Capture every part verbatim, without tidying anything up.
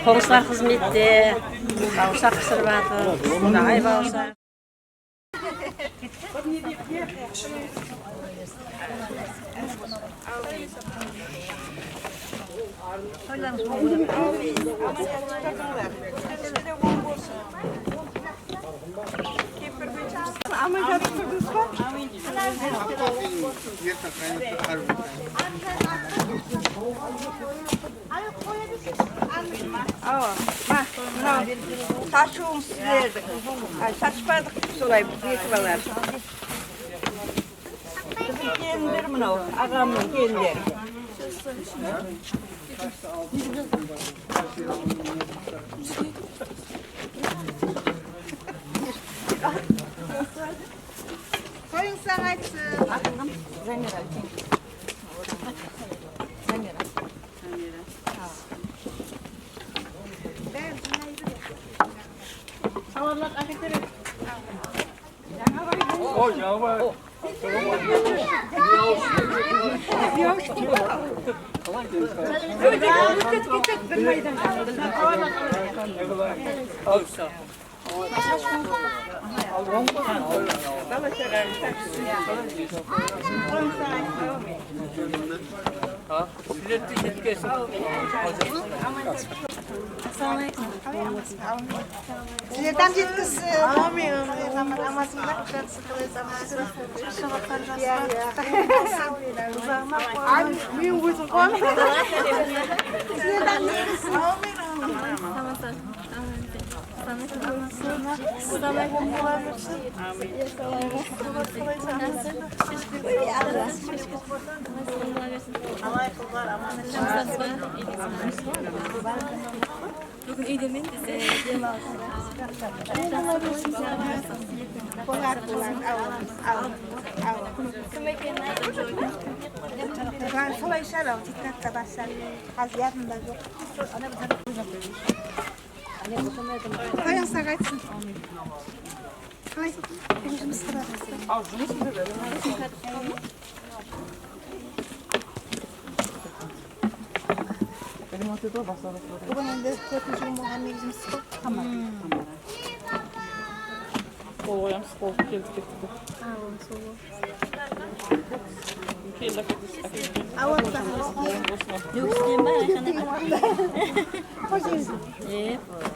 Qońsılar xızmette, bawırsaq pısırıp atır, ay bawırsaq. Aman jatırıp turdıńız ba? Awa, ma, mınaw shashıwım sizlerdiń. Ay, shashpadıq, solay eki bala. Biziń kelinler mınaw, aǵamnıń kelinleri. Toyıń sań aytsın. Atıń kim? Zamira. Zamira. Zamira. Sawarlap áketer edik. Sizlerdi jetkesin. Assalawma aleykum. Sizlerdi hám jetkesin. Ámin. Aman, amansiz ba? Jaqsı, qalaysiz? Aman. Shıǵıp barajaman. Iya, iya. Uzaǵıma. Ay, men ózim quwanaman. Sizlerdi hám jetkesin. Ámin, ámin. Aman. Búgin úydemen dese. Solay shıǵar, aw, tiykarda baslar. Házir yadımda joq. Toyıń saǵaytsın. Qalay? Búgin jumısqa barıpsız ba? Aw, jumıs izlep. Búgin endi tórtinshi kún bolǵan, menen jumıs qılıp, tamara. Qol qoyamız, qol kelip kettik. Awa, sol. Keldi, keldi. Awa, Nókisten ba, Ayxan apa? Xosh keldińiz. E,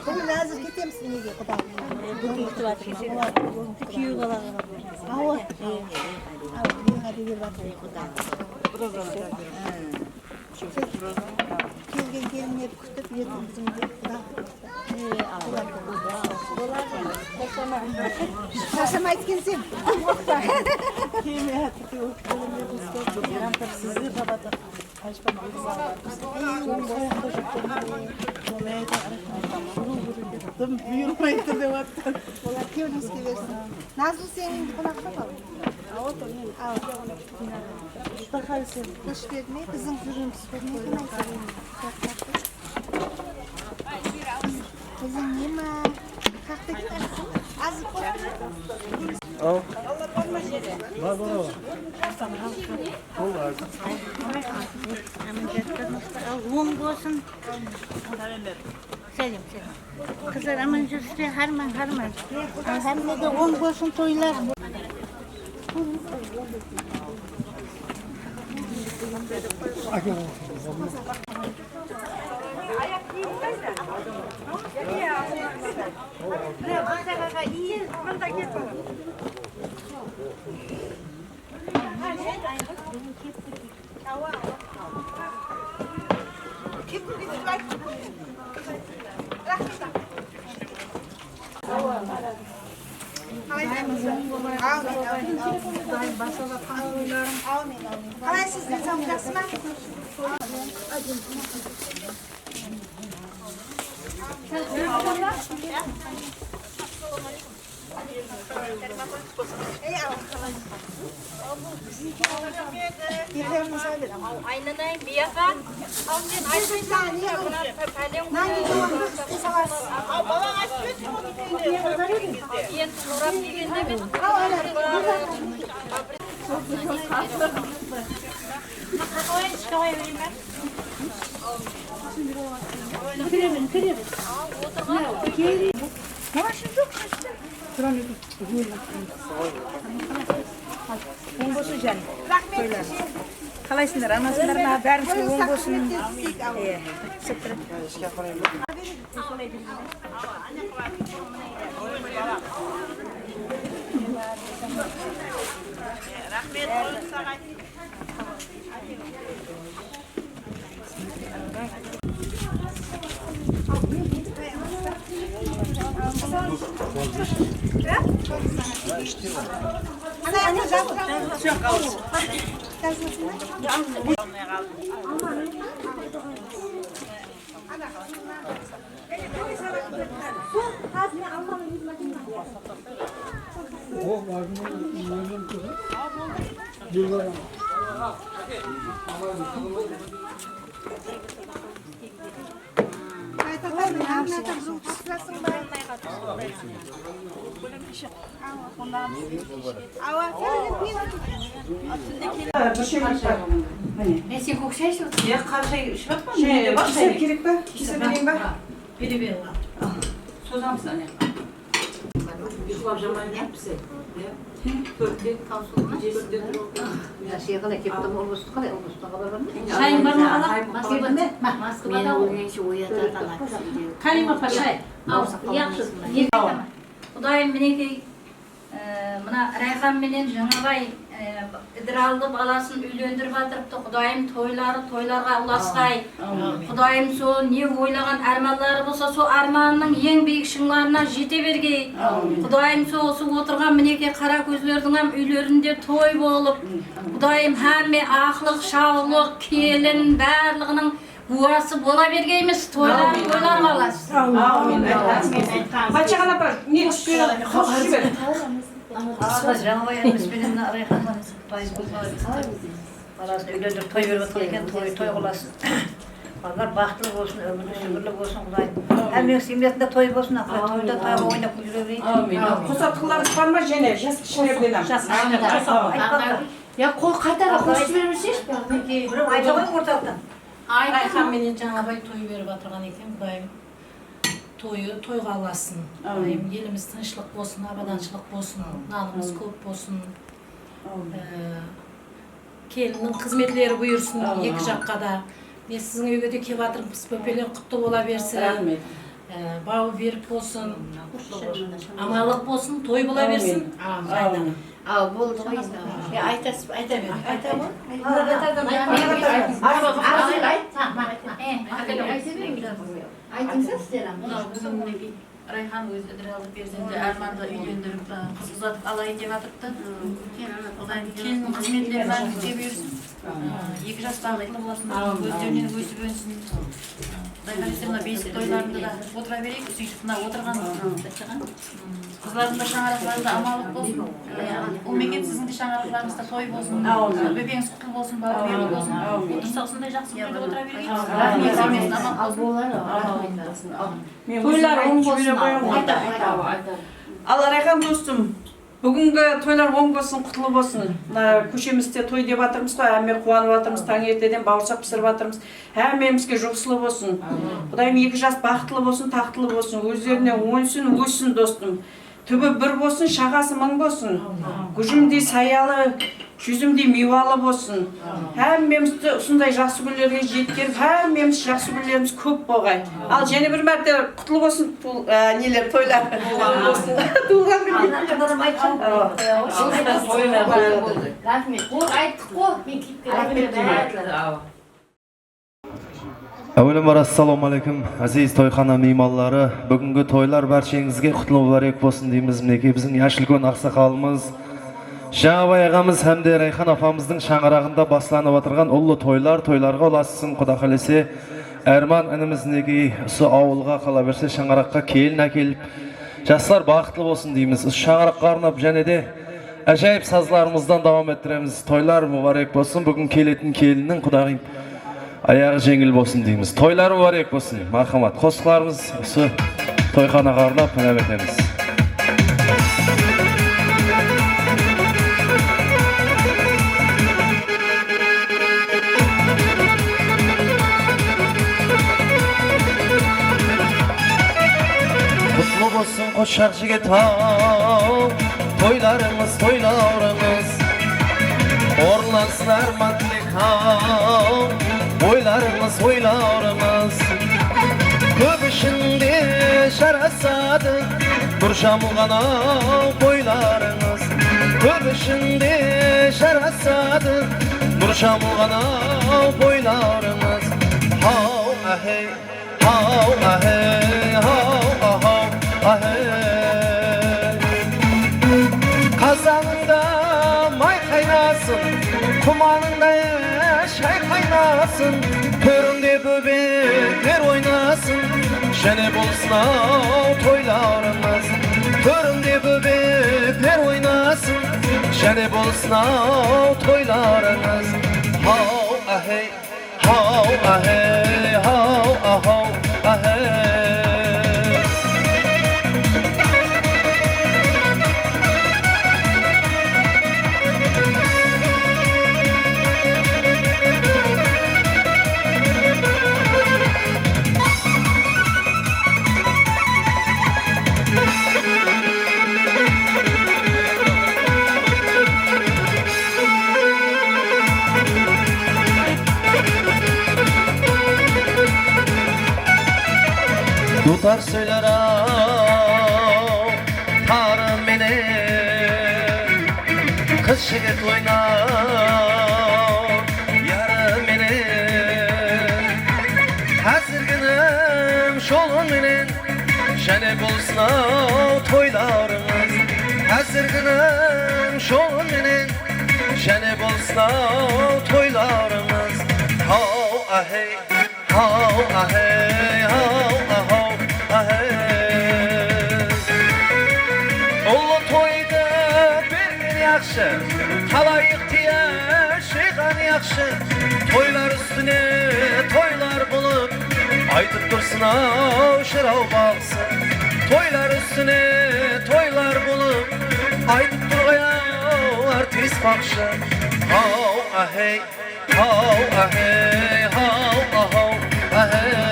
búgin házir ketemiz, nege, Quday. E, búgin kútip atırman. Kúyew balaǵa. Awa. E, awa, kúyewge de berip atır. Quday. Kelgen kelinlerdi kútip, erteń bizimde Quday. Shashama aytken sen. Sizdi babataq. Buyırmay tur dep attı. Olar kewlińizge bersin. Nazlı, sen endi qonaqta qal. Awa, men. Awa. Qosh bermey, biziń júrimiz bermey, kim aytsa. Biziń neme? Qaqta kim aytsın? Azı qosh. Al. Bar, bar, bar. Oń bolsın. Sálem, sálem. Qızlar, aman júrińizler, hárman, hárman. Hámmege oń bolsın toylar. Qalaysız, densawlıq jaqsı ma? Aynanay, Miyaxa, al sen aytpaysań, mına páleń. Al, balań aytıp bersin onı. Endi sorap kelgende men. Oń bolsın, jáne. Qalaysızlar, amansızlar ma? Bárińizge oń bolsın. Iya, túsip turıp. Bir shemlik bar. Mine. Men sen kók shay iship atırman. Ya, qara shay iship atırman. Mende bar shay. Keser kerek pa? Keser bereyin ba? Bere ber. Sozamız ane. Uyqılap jamayın ya, pise. Ya. Tórtte. Tórtte turıp. Yaqshı, qalay kep turma, Ulbustı qalay, Ulbustı xabar bar ma? Shayıń bar ma, bala? Moskvada ma? Moskvada. Meni ólgenshe oyatadı ana kisi. Kálima apa, shay. Al, yaqshı. Qudayım, minekey, e, mına Rayxan menen Jańabay, e, Idraldı balasın úylendirip atırıptı. Qudayım, toyları toylarǵa ulasqay. Qudayım, sol ne oylaǵan ármanları bolsa, sol ármanınıń eń biyik shıńlarına jete bergey. Qudayım, sol usı otırǵan minekey qara kózlerdiń hám úylerinde toy bolıp, Qudayım, hámme aqlıq, shawlıq, kelin, barlıǵınıń gúwası bola bergeymiz, toylar, toylar qalasın. Ámin. Patshaxan apa, ne túspe, qosıp jiber. Jańabay ámiz benen mına Rayxan balasın úylendirip toy berip atqan eken, toy, toy qılasın. Balalar baxıtlı bolsın, ómirli-súmirli bolsın, Qudayım. Hámmeniń semyasında toy bolsın, aqıra toyda toyǵa oynap kúlip júre bereyik. Ámin. Qosatuǵınlarıńız bar ma jáne, jas kishilerden hám? Jas kishilerden. Aytpań. Ya, qol qaytarıp qosıp jibermeseyshi. Birew ayta ǵoy ortalıqtan. Rayxan menen Jańabay toy berip atırǵan eken, Qudayım. Toyı toyǵa ulasın. Ámin. Qudayım, elimiz tınıshlıq bolsın, abadanshılıq bolsın, nanımız kóp bolsın. Ámin. Ee, kelinniń xızmetleri buyırsın eki jaqqa da. Men siziń úyge de kep atırmız, bópeler qutlı bola bersin. Raxmet. Ee, baw berk bolsın, amanlıq bolsın, toy bola bersin. Ámin. Aw, boldı ǵoy endi. Ya, aytasız, ayta ber. Ayta ber. Ayta ber. Ayta ber. Aytıńız, sizler hám. Mınaw búgin minekey Rayxan ózi Idraldı perzenti Ármandı úylendirip, ı, qız uzatıp alayın dep atırıptı. Qudayım kelin xızmetlerin bárin kúte bersin. I, eki jas baxıtlı bolsın, kózlerinen ósip ónsin. Qudayım, mına besik toylarında da otıra bereyik, sóytip mına otırǵan, ı, qızlardıń da shańaraqlarında amanlıq bolsın. Ul meken siziń de shańaraqlarıńızda toy bolsın, bópeńiz qutlı bolsın, baw berk bolsın. Otırsa usınday jaqsı kúnlerde otıra bereyik. Toylar oń bolsın. Al, Rayxan dostım, búgingi toylar oń bolsın, qutlı bolsın. Mına kóshemizde toy dep atırmız ǵoy, hámme quwanıp atırmız, tańerteden bawırsaq pisirip atırmız. Hámmemizge juǵıslı bolsın. Qudayım eki jas baxıtlı bolsın, taxtlı bolsın, ózlerine ónsin, óssin dostım. Túbi bir bolsın, shaǵası mıń bolsın. Gújimdey sayalı, júzimdey miywalı bolsın. Hámmemizdi usınday jaqsı kúnlerge jetkerip, hámmemiz jaqsı kúnlerimiz kóp bolǵay. Al, jáne bir márte qutlı bolsın, bul, á, neler, toylar. Tuwılǵan kún bolsın. Tuwılǵan kún. Raxmet. Ol ayttıq ǵo, men kiyipke. Raxmet. Áwelem bar, assalamu aleykum, áziz toyxana miymanları. Búgingi toylar bársheńizge qutlı múbárek bolsın deymiz. Minekey, biziń yash úlken aqsaqalımız, Jańabay aǵamız hám de Rayxan apamızdıń shańaraǵında baslanıp atırǵan ullı toylar, toylarǵa ulasın, Quda qálese. Árman inimiz, minekey, usı awılǵa, qala berse, shańaraqqa kelin ákelip, jaslar baxıtlı bolsın deymiz. Usı shańaraqqa arnap jáne de ájayıp sazlarımızdan dawam ettiremiz. Toylar múbárek bolsın. Búgin keletin kelinniń, qudayım, ayaǵı jeńil bolsın deymiz. Toylar múbárek bolsın. Marhamat, qosıqlarımız usı toyxanaǵa arnap, inam etemiz. Shaq jigit-aw, toylarıńız, toylarıńız. Orınlansın árman tilek-aw, oylarıńız, oylarıńız. Kóp ishinde jarasadı nur jamılǵan-aw boylarıńız. Kóp ishinde jarasadı nur jamılǵan-aw boylarıńız. Haw, áhey. Haw, áhey, haw, ahaw, áhey. Qazanıńda may qaynasın, qumanıńda shay qaynasın, tórińde bóbekler oynasın, jáne bolsın-aw toylarıńız. Tórińde bóbekler oynasın, jáne bolsın-aw toylarıńız. Haw, áhey. Haw, áhey, haw, ahaw, áhey. Duwtar sóyler-aw tarı menen, qız jigit oynar yarı menen. Házirginim jolı menen, jáne bolsın-aw toylarıńız. Házirginim jolı menen, jáne bolsın-aw toylarıńız. Haw, áhey, haw, áhey, haw, ahaw, áhey. Ullı toydı bergen yaqshı, talay ixtiyar jıyǵan yaqshı. Toylar ústine toylar bolıp, aytıp tursın-aw jıraw baqsı. Toylar ústine toylar bolıp, aytıp tur ǵoy-aw artist baqshı. Haw, áhey, haw, áhey, haw, ahaw, áhey.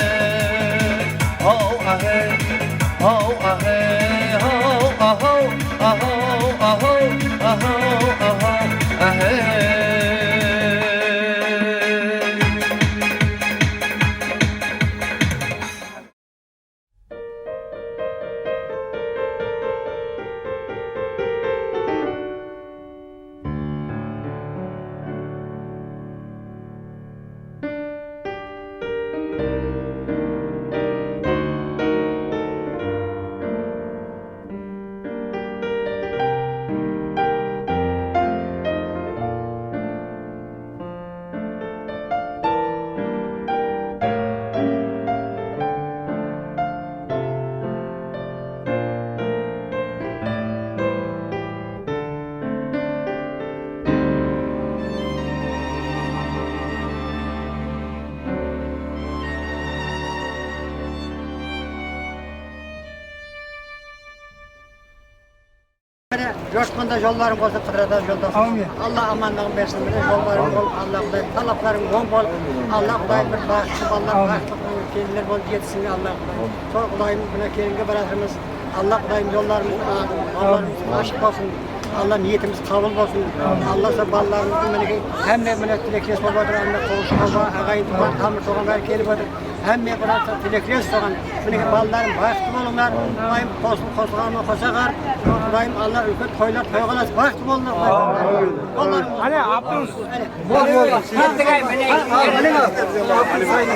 Haw, áhey, haw, áhey, haw, ahaw, ahaw, ahaw, ahaw, ahaw, áhey. Mine, joshqanda jollarıń bolsın, qıdırada joldas. Ámin. Alla amanlıǵın bersin. Mine, jollarıń bol, Alla Qudayım, talaplarıń oń bolıp, Alla Qudayım bir baxıtlı balalar, baxıtlı kelinler bolıp jetissin, Alla Qudayım. Sol Qudayım, mine, kelinge baratırmız. Alla Qudayım jollarımız, jollarımız ashıq bolsın. Alla niyetimiz qabıl bolsın. Alla sol balalarımızdı, minekey, hámme, mine, tilekles bolıp atır, hámme, qońsı-qońsı, aǵayin-tuwǵan, tamır-tuwǵan bári kelip atır. Hámme balalar tilekles soǵan. Minekey, balalarım, baxıtlı bolıńlar. Qudayım qosıl, qosılǵanıma qosa ǵarıp, Qudayım Alla úlken toylar toyǵalasın. Baxıtlı bolıńlar. Áne, Abdus. Áne.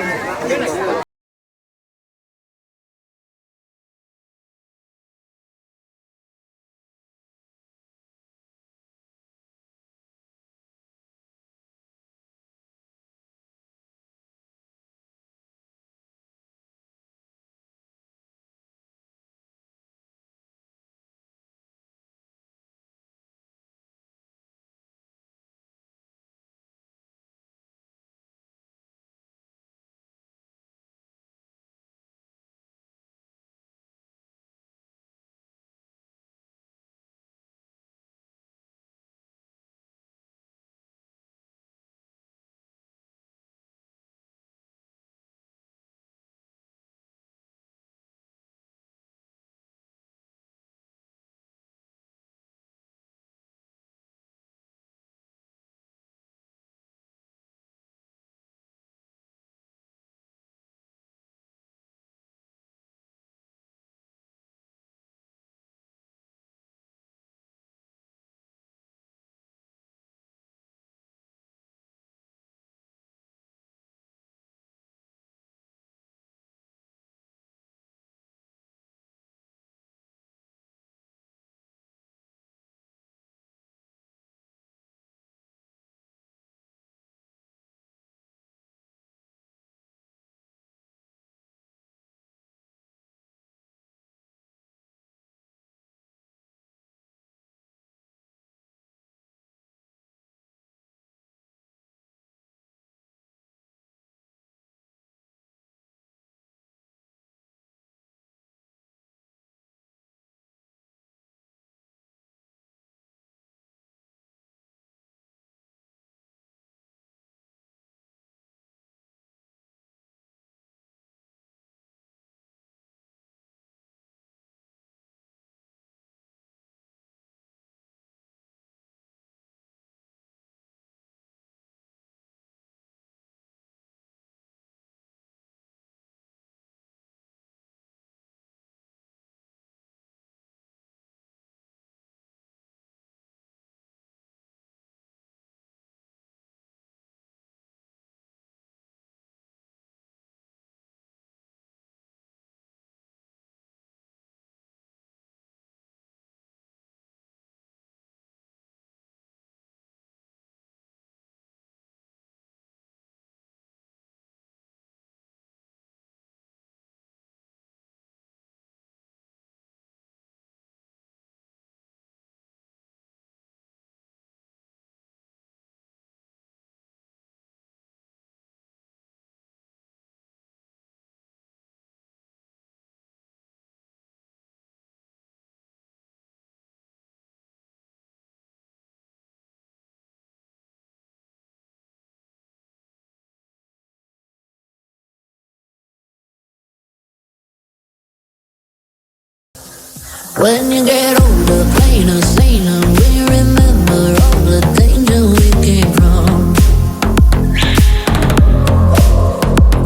When you get older, plainer, saner, we remember all the danger we came from.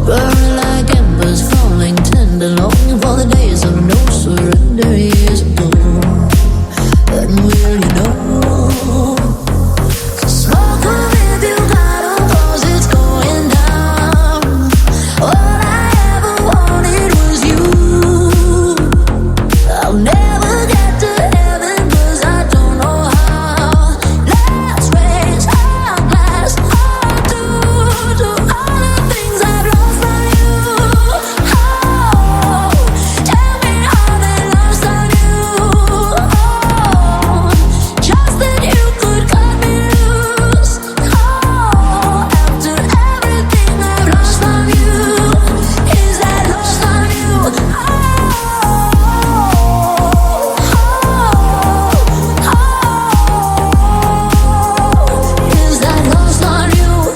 Burning like embers, falling tender, longing for the days of no surrender years ago. And will you know? So smoke 'em if you got 'em, 'cause it's going down. All I ever wanted was you. I'll never get to heaven 'cause I don't know how. Let's raise a glass or two to all the things I've lost on you. Oh, tell me, are they lost on you? Oh, just that you could cut me loose. Oh, after everything I've lost on you, is that lost on you? Oh, oh, oh, is that lost on you? Oh,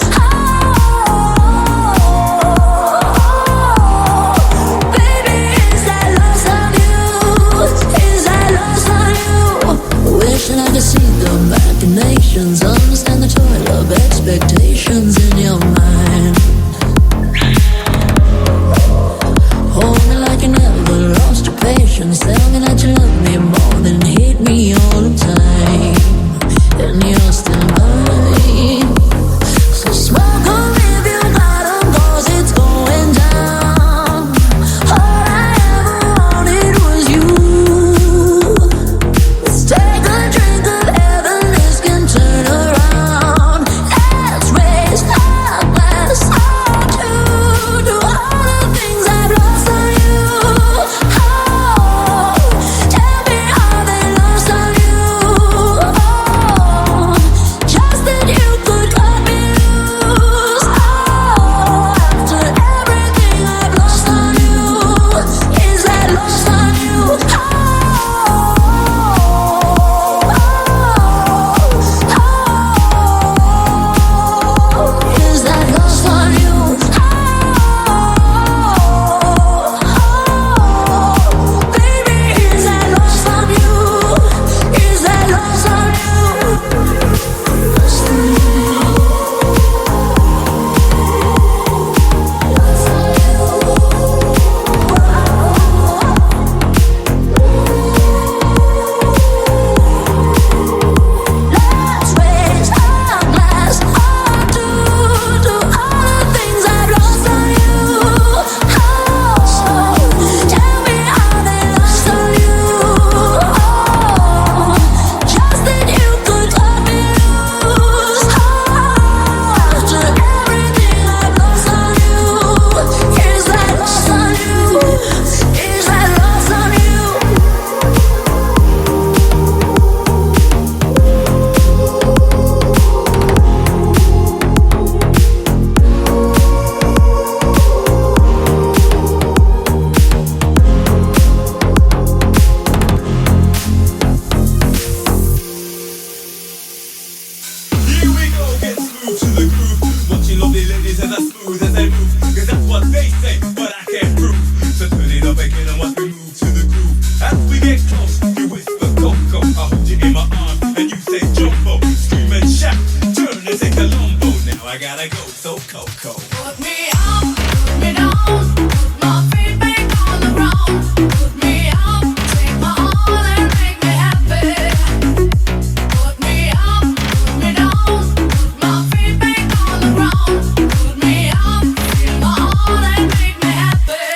baby, is that lost on you? Is that lost on you? Wishing I could see the machinations, understand the toil of expectations in your mind. Hold me like you never lost your patience. Tell me that you love me more than hate me all the time. And you're still mine. So smoke 'em if you got 'em, 'cause it's going down. All I ever wanted was you. Let's take a drink of heaven, this can turn around. Let's raise a glass or two to all the things I've lost on you. Oh, tell me, are they lost on you? Oh, just that you could cut me loose. Oh, after everything I've lost on you, is that lost on you? Oh, oh, oh, oh, is that lost on you? Oh, oh, oh, baby, is that lost on you? Is that lost on you? Just that you could cut me loose. Oh, after everything I've lost on you, is that lost on you? Is that lost on you? Here we go, get smooth to the groove. Watching lovely ladies as I smooth as I move. 'Cause that's what they say, but I can't prove. So turn it up again and watch me move to the groove. As we get close, you whisper, "Coco." I hold you in my arms and you say, "Jumbo." Scream and shout, turn and say, "Columbo." Now I gotta go, so Coco. Put me up, put me down, put my feet back on the ground. Put me up, take my all and make me happy. Put me up, put me down, put my feet back on the ground. Put me up, feel my all and make me happy.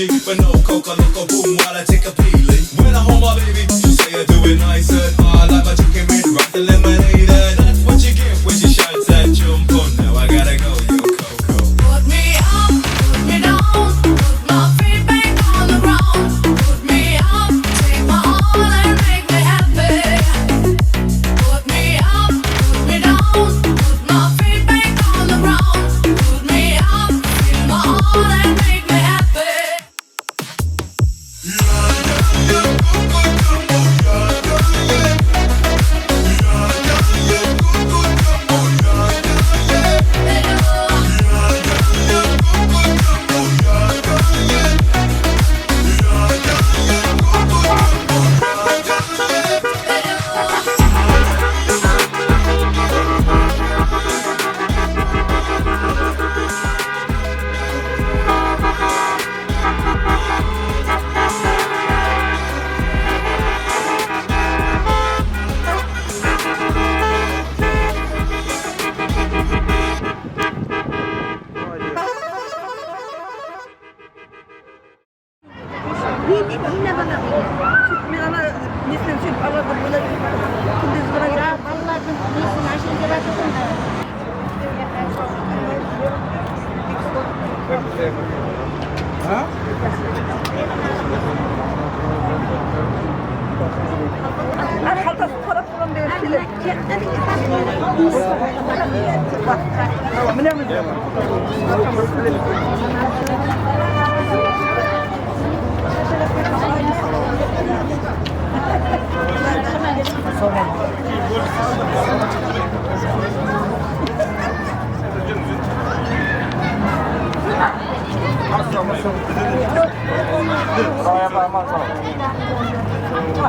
But no coca, loco, boom, while I take a peeling. When I hold my baby, she say I do it nice and hard, like my chicken red, right the lemonade. And that's what you get when she shines that jump on. Now I gotta go, yo, Coco. Put me up, put me down, put my feet back on the ground. Put me up, take my all and make me happy. Put me up, put me down, put my feet back on the ground. Put me up, feel my all and make me happy. Mine, mine, mine bana. Sút, men ana nesinen sút alar dep oylap júrmen. Kúndez bana. Ya, balalardıń nesin ashayın dep atırdım da. Ana, qaltasın qarap turǵan degen keledi. Mine, mine.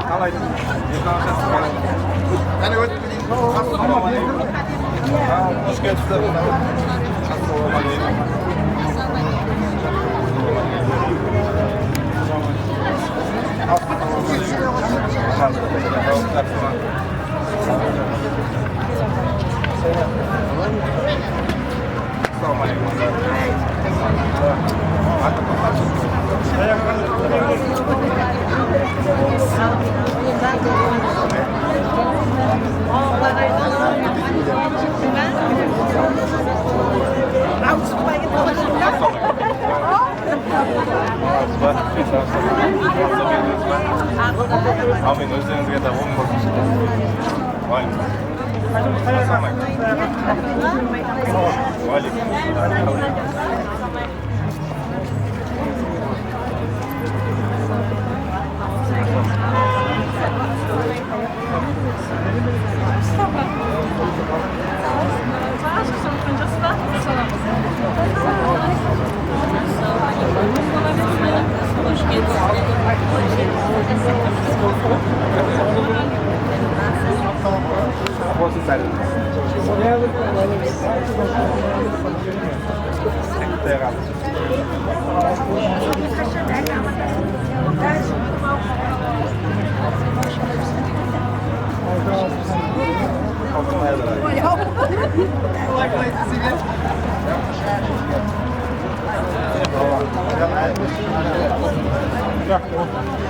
Qalay? Qáne ótip ketiń. Assalawma áleykum. Xosh kelipsiz. Assalawma áleykum. Al, men ózlerińizge de oń bolsın. Wáleykum. Wáleykum.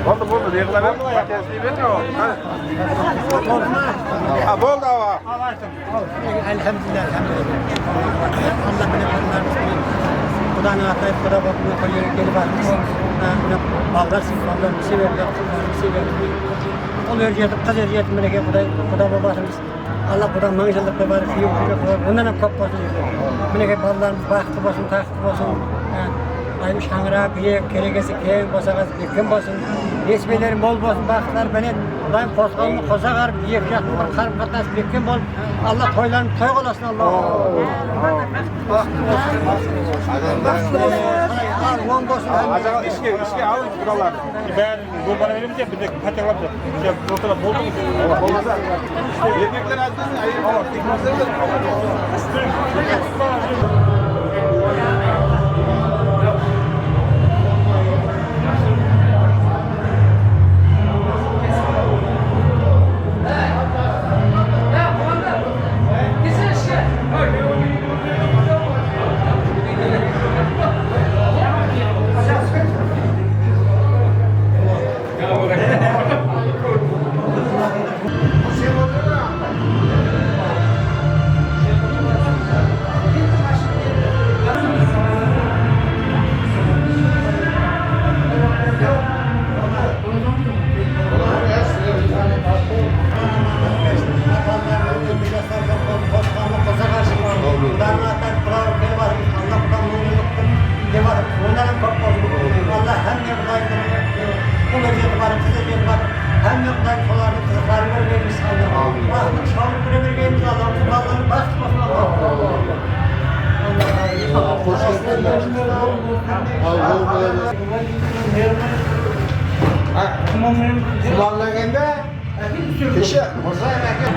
Boldı, boldı, ne qıla ber? Pátiyasın iy ber, ne o? Ha, boldı, awa. Al, aytıń. Al, elhamdulillah, elhamdulillah. Alla mine balalarımız menen Qudanıń atı aytıp, Quda boldım, bir jerge kelip atırmız. Ha, mine balalar, siz balalar, mine balalar, mine balalar. Ul er jetim, qız er jetim, minekey, Quday, Quda bolıp atırmız. Alla Quda mıń jıllıqqa barıp, kúyew kúyge qılıp, onnan hám kóp bolsın. Minekey, balalarımız baxıtlı bolsın, taxıtlı bolsın. Ha, ayım shańıraǵı biyik, keregesi keń, bosaǵası bekkem bolsın. Nesibeleri mol bolsın, baxıtları penen. Qudayım qosqanın qosa qarıp, eki jaqtıń bir qarım-qatnası bekkem bolıp, Alla toyların toy qılasın, Alla. Al, oń bolsın. Ajaǵa ishke, ishke alıń, quralar. Bárin jol bara beremiz ya, bir de pátiyalap. Ya, otıra boldı. Bolmasa, erkekler azdı, áyel. Ulanlaganda, kishi Mırzaev aka.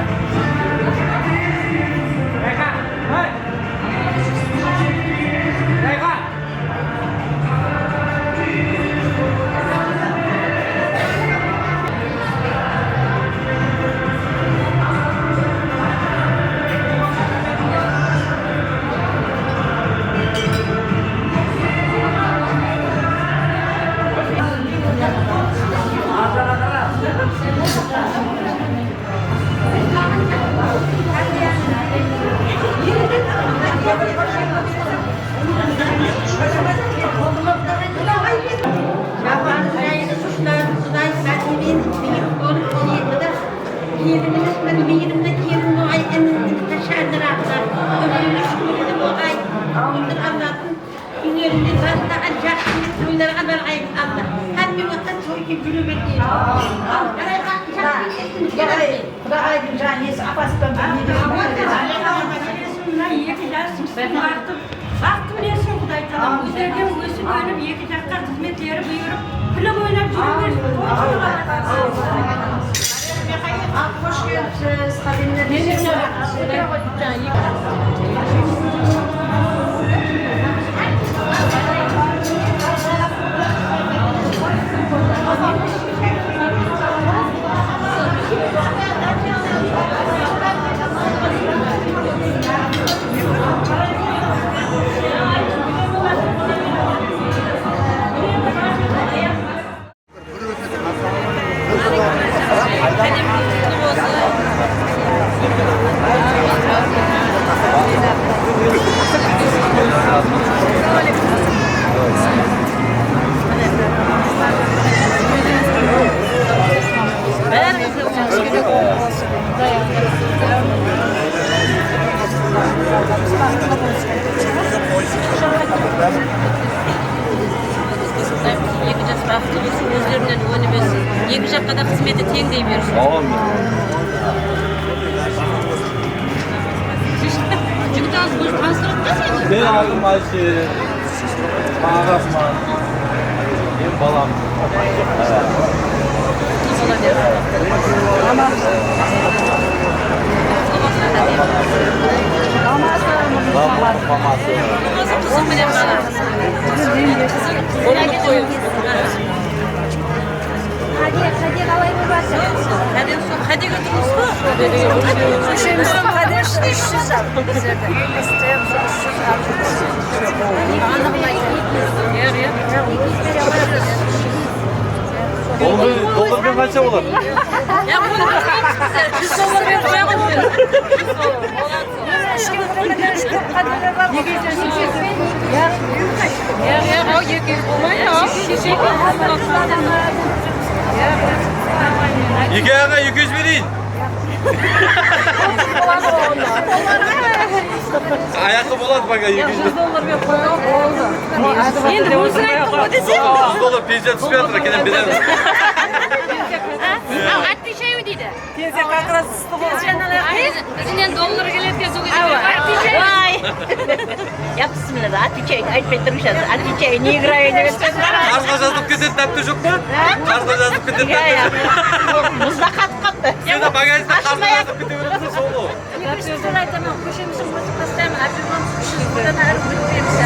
Elimiz mine miyrimli kelin bolǵay, inimiz mine qashandı raxmat. Ómirimiz shúkirli bolǵay. Ómir Alladın úylerinde barına jaqsı toylarǵa barǵayın Alla. Hámme waqıtta toy dep júre bersin. Al, Qudayǵa jaqsı etsin. Qudaydıń janı iyesi apasınan bir ne de. Mına eki jasımızdıń baxtı, baxtı bilensiń Quday taalam. Ózlerinen ósip ónip eki jaqqa xızmetleri buyırıp, kúlip oynap júre bersin. Toy toyǵa barǵan. Al, xosh kelipsiz, qádemler. Eki jas baxıtlı bolsın, ózlerinen ónip óssin. Eki jaqqa da xızmeti teńdey bersin. Ámin. Jigit alıp ózi tanıstırıp ta seni. Men adım Ayse. Maǵan raxmat. Men balam. Maması. Maması. Qızı menen balam. Qáde, qáde qalay bolıp atır? Qáde, sol qádege turmız ǵoy. Kóshemiz qáde, úsh júz al bizlerdi. Aniǵın aytayın. Dollar, dollar penen qansha boladı? Júz dollar penen qoya ǵoy. Eke aǵa, eki júz bereyin. Ayaqlı boladı, baǵa eki júz. Júz dollar berip qoyayıq, boldı. Endi óziń ayttıń ǵoy dese. Júz dollar pensiya túspey atır, keyin beremiz. Al, отвечаю deydi. Pensiya как раз tústi ǵoy. Pensiyanı alayıq. Bizden dollar keledi, sol gezde. Awa. Vay. Yapsınlar, отвечаю, aytpay turıpsız. Отвечаю, не играю degen sóz bar. Qarzǵa jazılıp ketedi, dápter joq pa? Qarzǵa jazılıp ketedi, dápter joq. Muzda qatıp qaptı. Sen de bagajda qarzǵa jazılıp kete beremiz, sol ǵoy. Eki júz dep aytaman, kóshemizdiń ózin baslayman, объёмımız úsh júz, odan ári ótpeymiz.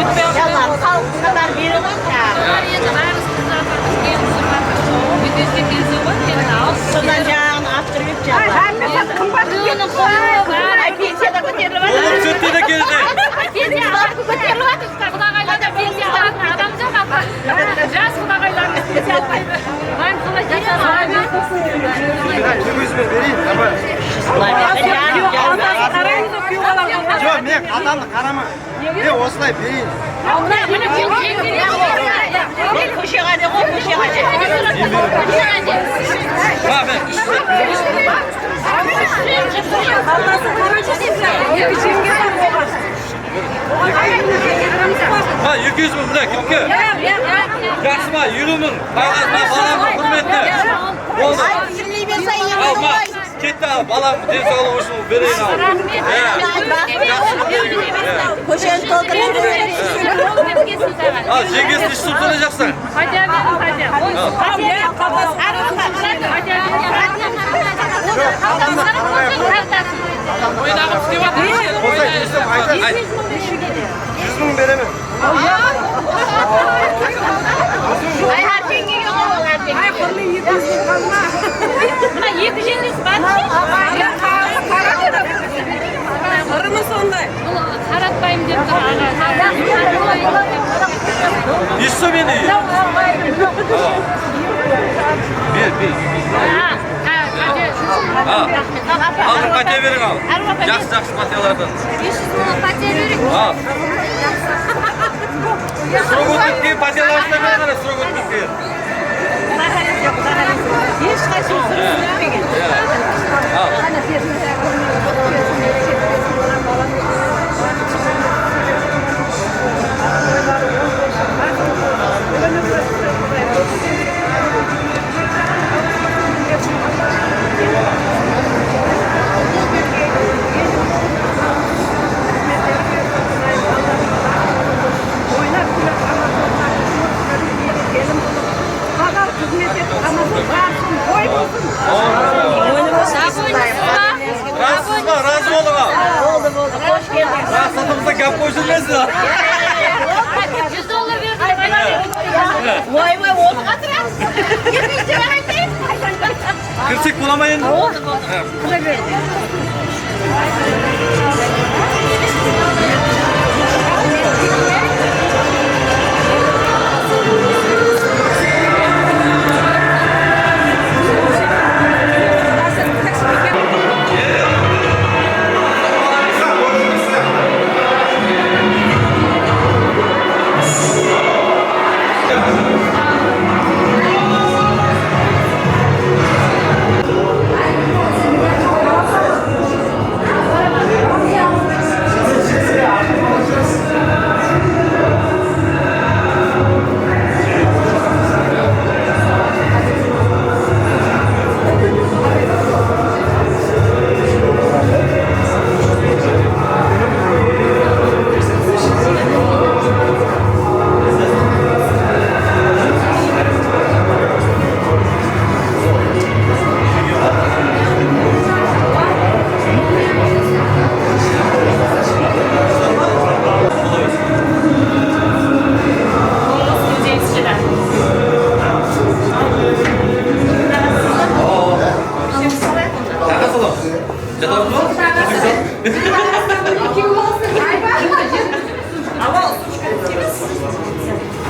Ótpey. Yalan, xalıq qatar beri ǵoy. Bular endi bárimiz qızartırmız, kelin qızartırmız. Ótesine kelse ǵoy, endi al. Sodan jaǵın arttırıp ep jaǵın. Hámmesi qımbat ketip. Ay, pensiya da kóterilip atır. Olar sótte de keldi. Pensiya kóterilip atır. Qudaǵaylar da pensiya alatın adam joq, apa. Jas qudaǵaylarımız pensiya almaydı. Ǵayıp qalay jasar? Ózime bereyin, apa. Joq, men qatandı qarama. Men osılay bereyin. Kóshege de ǵoy, kóshege de. Ha, men. Ha, eki júz mıń, mine, kimge? Jaqsı ma, eliw mıń. Balamnıń húrmetine. Boldı. Al, ma. Ketti al, balam densawlıǵı ushın bereyin al. Raxmet. Iya. Raxmet. Kósheni toltırıp. Al, jeńgesi ish suwsın jaqsań. Fatya beriń, Fatya. Fatya beriń, Fatya. Fatya beriń. Oynaǵım istep atır. Ayt. Júz mıń beremen. Ay, Arsenge yoq, Arsenga. Ay, qurlı eki júz mıń qalma. Mına eki júz bar. Qara, qara, qara. Qırımı sonday. Bul qaratpayım dep tur, aǵa. Ещё meni. Ber, ber. Ha, ha, ha. Al, bir patiya beriń al. Jaqsı, jaqsı patiyalardan. Bes júz mıńlıq patiya beriń. Al. Srok ótip ketken patiyalardan beriń, qara, srok ótip ketken. Hesh qaysı srok ótpegen. Al. Oynap kúlip Amazonǵa xızmet etip, Amazon barısın, boy bolsın. Razısız ba? Razı bolıń al. Boldı, boldı. Xosh keldińiz. Maqsadımızda gáp qoyıp júrmesiz. Júz dollar berdim. Oy, oy, onı qatıra. Ekinshi jere qaytayın. Kirsek bola ma endi? Awa. Ha. Kire ber.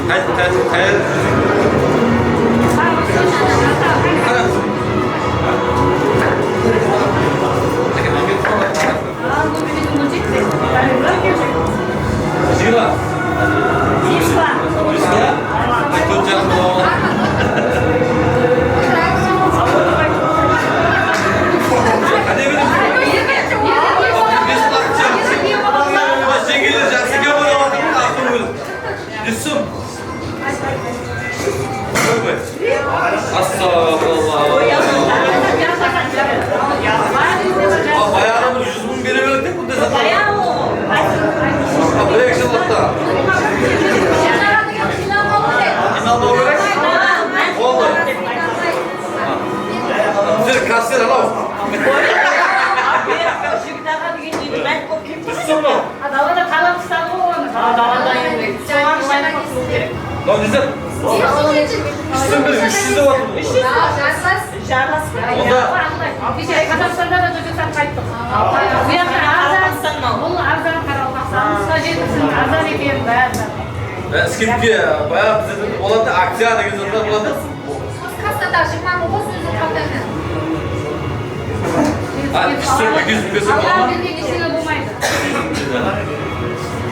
Qayt, qayt, qayt. Qara. Jıyla. Jıyla. Jıyla. Aytıp janım. Qáne beresiz? Jaqsı eken, aqıl. Yusuf. Astagfirullah. Al, bayaǵı bir júz mıń bere berdik, bunda zat. Al, bir-eki jıl oqta. Qıynalmaw kerek. Boldı. Bizler kassir anaw. Jigit aǵa degen jigit aǵa. Tústin ba? Dalada qalan qıstadı ǵoy onı. Ha, dalada endi. Soǵan mayın qılıw kerek. Mınaw dese, tústin bir úsh júz dep atır ǵoy. Úsh júz. Jarlas. Onda Keshe Qazaqstanda da júrip satıp qayttıq. Bu jaqta arzan, bul arzan Qaraqalpaqstan, qısqa jetilsin, arzan eken bári. Skidka bayaǵı bizde boladı, akciya degen zatlar boladı. Biz kassada jigirma mıń ǵoy, sózin qatayman. Ha, ikisi, ikisi, ikisi. Awa, mende eштене bolmaydı.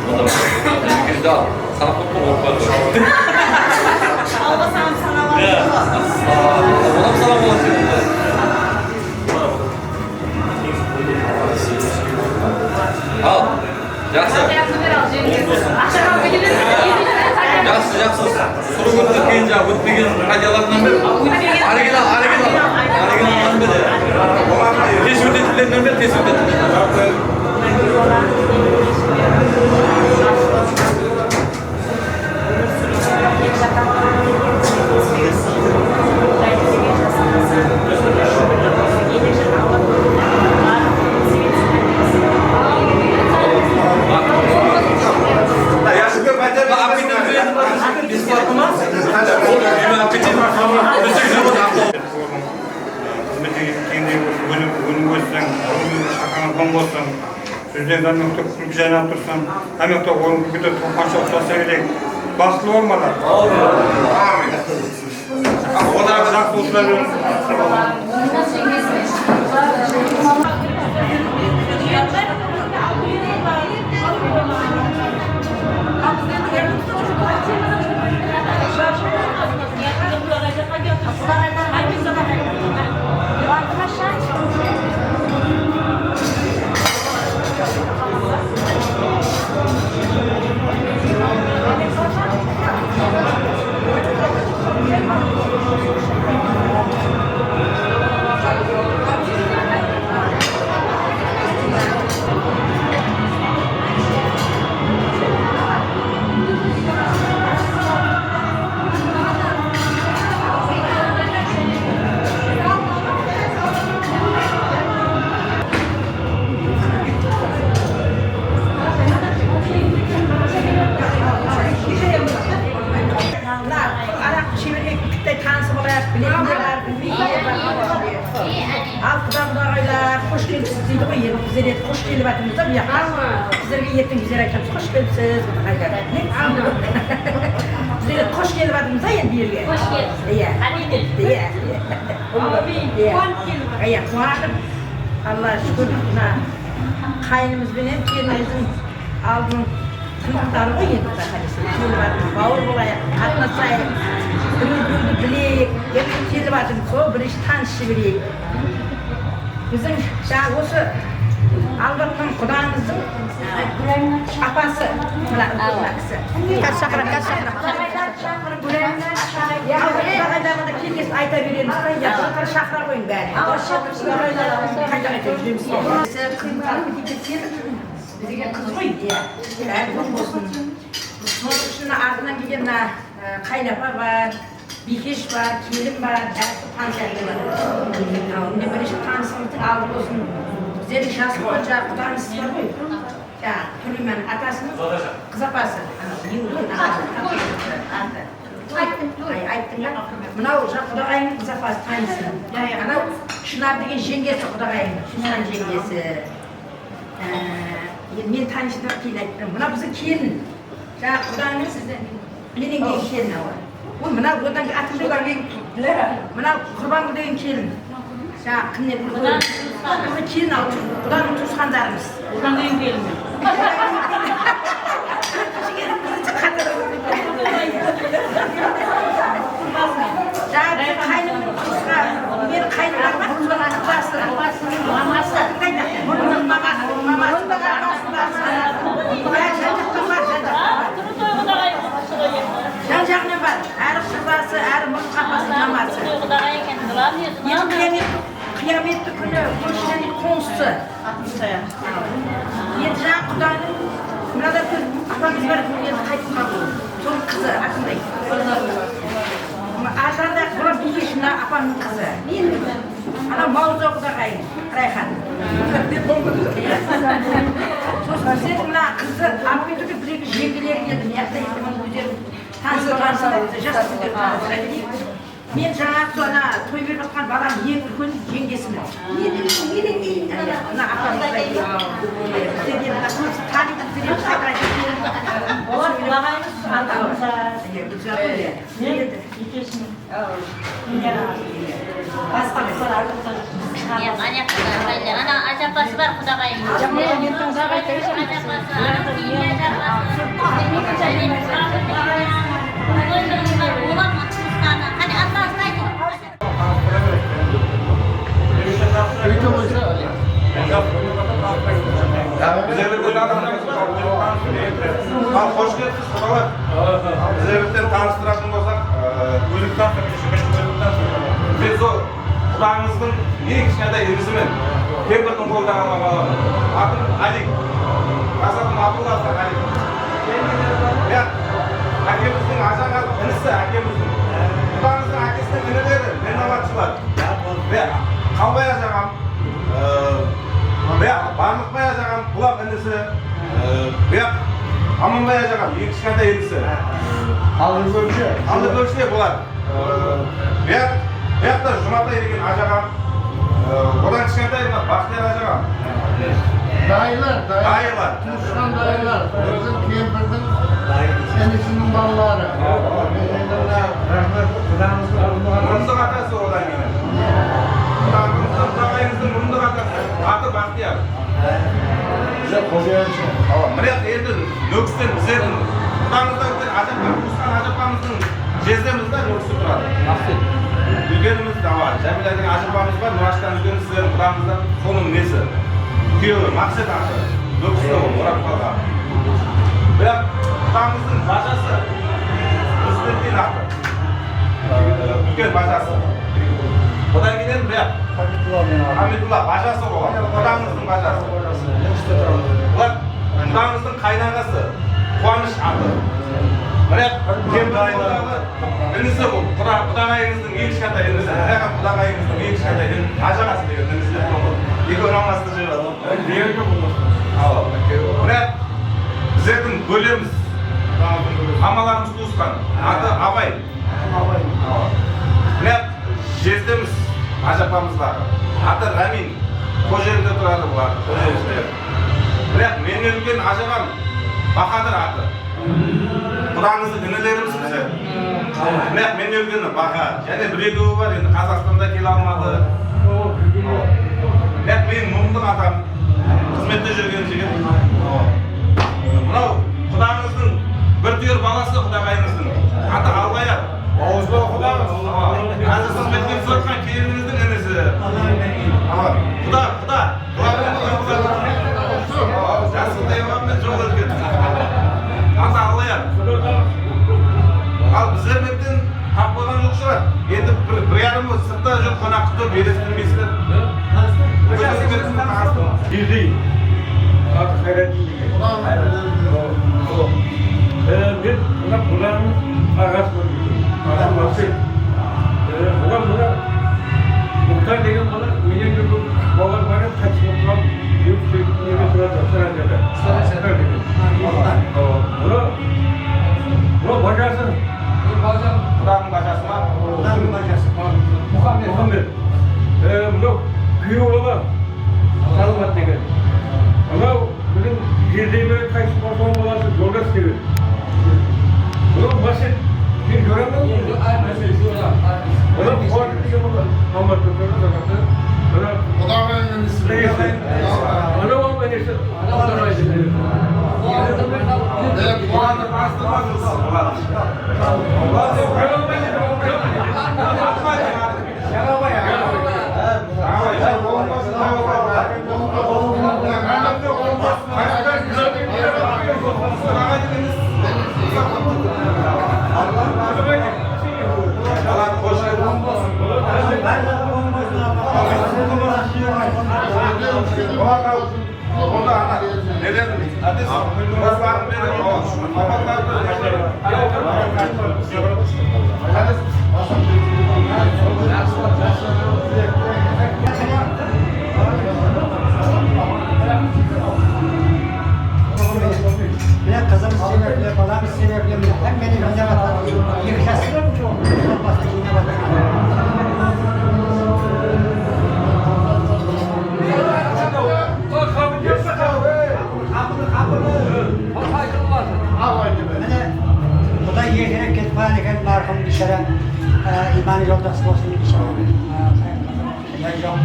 Onda bir kere al. Sanap qoyıp, qorqıp qoyıp. Awa, sanap, sanap al. Ya. Onam sanap al. Al. Jaqsı. Jaqsı, jaqsı. Srok ótip ketken, jańa ótpegen qádiyalardan ber. Original, original. Originaldan ber. Xızmet keń-, keńdey bolsın, ónim, ónim óssin, shaqalarıń bolsın. Júzden zannıqtı kúlki jaynap tursın. Hámme orta orın kúlkide turıp qansha uslasa bereyik. Baxıtlı bolmalar. Olarǵa jaqsı usıla beriń. Mına araq sheberiń, kittay tanısıp alayıq, biletinler bar, bilmeytinler bar. Al, quda-qudaǵaylar, xosh kelipsiz deydi ǵoy, endi bizler endi xosh kelip atırmız da bu jaqqa. Sizlerge erteń bizler aytamız, xosh kelipsiz, qudaǵaylar. Bizler endi xosh kelip atırmız da endi bu jerge. Xosh kelipsiz. Iya. Qáne kelipsiz. Iya, iya. Áwmiyin. Iya. Quwanıp kelip atırmız. Iya, quwanıp. Allaǵa shúkir, mına qáyinimiz benen kelinimizdiń aldın tınıqları ǵoy endi, quday qálese. Kelip atırmız, bawır bolayıq, qatnasayıq, bir-birimizdi bileyik dep kelip atırmız. Sol birinshi tanıs jibereyik. Biziń jańa usı Albatqan qudamızdıń apası, mına, úlken mına kisi. Házir shaqırań, házir shaqırań. Ya, qudaǵaylarǵa da kelgesin ayta beremiz da, ya, shaqıra qoyıń bárin. Qayta-qayta júremiz. Qızım tanıp ketken, bizge qız ǵoy, ya. Bári bosh bolsın. Sonıń ushın mına artınan kelgen mına, e, qaynapa bar. Biykesh bar, kelin bar, jaqsı tanıslar bar. Al, mine, birinshi tanısımızdıń aldı bolsın. Bizlerdiń jas bolǵan jaǵı qudamız bar ǵoy. Jańa, Túlimanıń atasınıń qız apası. Anaw, eń úlken atası. Atı. Ay, ayttıń ba? Mınaw, jańa qudaǵayıńnıń qız apası, tanısıń. Anaw, Shınar degen jeńgesi qudaǵayıńnıń, Shınar jeńgesi. Á, endi men tanıysınlar keyin ayttım. Mına biziń kelin. Jańa qudańız sizden menen keyin kelin awa. Oy, mına odan atın odan keyin. Mına Qurbangúl degen kelin. Jańa kimnen? Biziń kelin awa. Qudanıń tuwısqandarımız. Odan keyin kelin. Jańa biziń qáynım. Qızǵa, meniń qáynım bar, sonıń qızbası. Maması. Bunıń maması, maması. Ján-jaǵınan bar. Ári qızbası, ári murınǵı apası, maması. Endi qıyamet, qıyametti kúni kórshilerdiń qońsısı. Endi jańa qudanıń, mınada bir apańız bar, endi qaytıp qaldı. Sonıń qızı, atınday. Arjarda bular biykesh, mına apamnıń qızı. Anaw Mawza qudaǵayıń, Rayxan. Sosın bizlerdiń mına qızdı alıp ketirip, bir-eki jeńgeleri keldi. Mıyaqta endi mına ózleri tanısıp, tanısıp, jaqsı kúnde tanısıp. Men jańa sol ana toy berip atqan balanıń eń úlken jeńgesimen. Mına apamız da bizlerge mına kóbisi tanıydı, bizlerge qayta-qayta kelip. Olar qudaǵayımız, atamız. Iya, Gúlzar. Men Biykesh. Basqa qızlar artında júr. Iya, ana jaqta da, ana ájapası bar, qudaǵayıń. Ájapası, anaw keyin ájapası. Olar tuwısqanı. Qáne, atlarıńızdı aytıń. Al, xosh kelipsiz, qudalar. Al, bizler birden tanıstıratuǵın bolsaq, e, ózin tanıstırıń, ózin tanıstırıń. Men sol qudańızdıń eń kishkentay inisimen. Kempirdiń qolındaǵan balaman. Atım Alik. Ras atım Abdulla, atım Alik. Buyaq, ákemizdiń ajaǵan inisi, ákemizdiń. Qudańızdıń ákesiniń inileri, men nabatshılar. Buyaq, Qalbay ajaǵam. Ee, buyaq, Barlıqbay ajaǵam, bulam inisi. Ee, buyaq, Amanbay ajaǵam, eń kishkentay inisi. Qaldı kórshi. Qaldı kórshi bular. Ee, buyaq, buyaqta Jumatay degen ajaǵam, ee, odan kishkentay mına Baxtiyar ajaǵam. Dayılar, dayılar. Dayılar. Tuwısqan dayılar. Biziń kempirdiń inisiniń balaları. Raxmet, qudańızdıń murınlıq atası odan keyin. Qudańızdıń, qudaǵayıńızdıń murınlıq atası. Atı Baxtiyar. Xojayin. Awa, mine endi Nókisten bizlerdiń qudańızdan ótken ajapqa, tuwısqan ajapamızdıń jezdemiz da Nókiste turadı. Maqset. Úlkenimiz, awa, Jámila degen ajapamız bar, Nurashtan úlkeni sizlerdiń qudańızdan, sonıń nesi. Kúyewi Maqset atı. Nókiste ol, orap qalǵan. Biraq qudańızdıń bajası Nursetdin atı. Úlken bajası. Odan keyin mine Hamidullah, bajası oǵan. Qudańızdıń bajası. Bular qudańızdıń qaynaǵası Quwanısh atı. Mine kempirdiń inisi bul. Quda-, qudaǵayıńızdıń eń kishkentay inisi. Mine qudaǵayıńızdıń eń kishkentay in-, ajaǵası degen inisi dep qoydı. Ekewin almastırıp jiberedi. Awa. Mine bizlerdiń bólemiz. Mamalarımız tuwısqan. Atı Abay. Biraq jezdemiz, ajapamız bar. Atı Ramin. Xojelide turadı bular. Xojelide. Biraq mennen úlken ajaǵam Bahadır atı. Qudańızdıń inilerimiz bizler. Biraq mennen úlkeni Baha. Jáne bir-ekewi bar, endi Qazaqstanda kele almadı. Biraq meniń murınlıq atam. Xızmette júrgen jigit. Mınaw qudańızdıń bir túyer balası qudaǵayıńızdıń. Atı Albayar. Awızlı qudańız. Házir xızmetke túsip atqan kelinińizdiń inisi. Quda, quda. Jasılday oǵan men joq etken. Atı Albayar. Al bizler metten Tap bolǵan joq shıǵar. Endi bir, bir yarım sırtta júr, qonaq kútip, elestirmeysizler. Birden atı Xayratdin degen. E, men mına bulardıń aǵasıman deydi. Atı Maqset. E, bular mına Muxtar degen bala, menen de bul bala bar edi, qaytıs bolıp qaldı. Nege turadı, Saranjada. Muxtar degen. Awa. Bula, bula bajası. Qudaǵıń bajası ma? Qudaǵıń bajası. Muxammed. Muxammed. E, mınaw kúyew bala. Salawmat degen. Mınaw biziń Jerdemir qaytıs bolǵan balası Joldas degen. Mınaw Maset. Sen jorań ba? Mınaw Quwanısh degen bala. Almatıda turadı, Samarqandta. Mınaw qudaǵıydıń inisi. Mınaw inisi. Onda ana, ne dedim? Adres, basların berip, mine, qızımız sebepli, balamız sebepli, mine, hámmeni jıynap atırmız. Eki jas. Mine, quday erterek ketip qalǵan eken, marhum biyshara, e, imanı joldas bolsın, inshaallah. E, ilaj joq.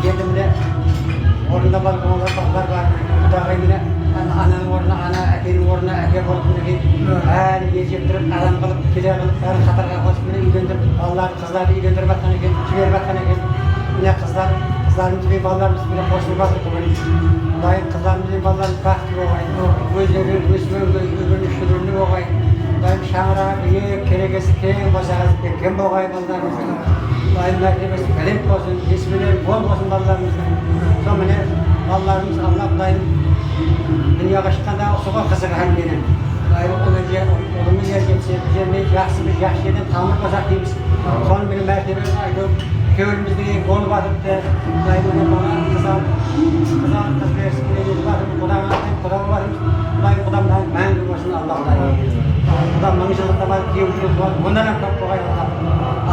E, endi mine, ornında bar, olar, balalar bar. Qudaǵay mine, ana, ananıń ornına ana, ákeniń ornına áke bolıp, minekey, bárin erjettirip, adam qılıp, kele qılıp, bárin qatarǵa qosıp, mine, úylendirip, balalar Qızlardı úylendirip atqan eken, jiberip atqan eken. Mine qızlar, qızlarımız benen balalarımız mine qosılıp atır búgin. Qudayım qızlarımız benen balalarımız baxıtlı bolǵay. Ózleri ósip-óngey, ómiriń shúrindi bolǵay. Qudayım shańaraǵı biyik, kerekesi keń, bosaqası bekkem bolǵay balalarımızdıń. Qudayım mártebesi bálent bolsın, nesibelari mol bolsın balalarımızdıń. Mine, balalarımız, Alla Qudayım dúnyaǵa shıqqanda usı ǵoy qızıǵı hámmeniń. Qudayım ulı jer, ulımız er jetse, bizler mine jaqsı, biz jaqsı jerden tamır basaq deymiz. Sonıń menen mártebe aytıp, kewlimizde bolıp atırıptı. Qudayım mine bala qız alıp, qız alıp, qız bersin, mine etip atırmız. Qudaǵa aytıp, quda bolıp atırmız. Qudayım qudam máńgi bolsın, Alla Qudayım. Quda mıń jıllıqta barıp, kewlimizde bolıp, onnan hám kóp bolǵay, Alla.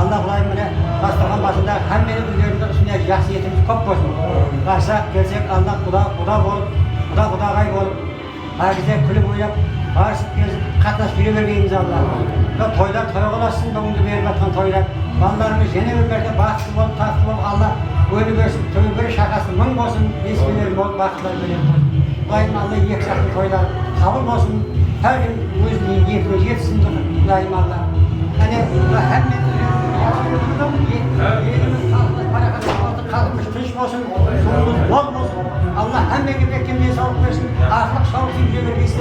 Alla Qudayım mine dasturxan basında hámmeniń úylerinde usınday jaqsı etimiz kóp bolsın. Barsa kelsek, Alla quda, quda bolıp, quda qudaǵay bolıp, hár gezde kúlip oynap, barısıp kelip qatnasıp júre bergenimiz Alla. Mına toylar toyǵa ulasın, búgingi berip atırǵan toylar. Balalarımız jáne bir márte baxıtlı bolıp, taxtlı bolıp, Alla óni bersin, toy bir shaqası mıń bolsın, nesibeli bolıp, baxıtlar berip bolsın. Qudayım Alla eki jaqtı toylar qabıl bolsın, hár kim óz niyetine jetissin, Qudayım Alla. Áne, mına hámme elimiz, xalqımız paraqat, xalqımız tınısh bolsın, suwımız bol bolsın. Alla hámmege berken densawlıq bersin, aqlıq shawıq suyip júre bergeysiz.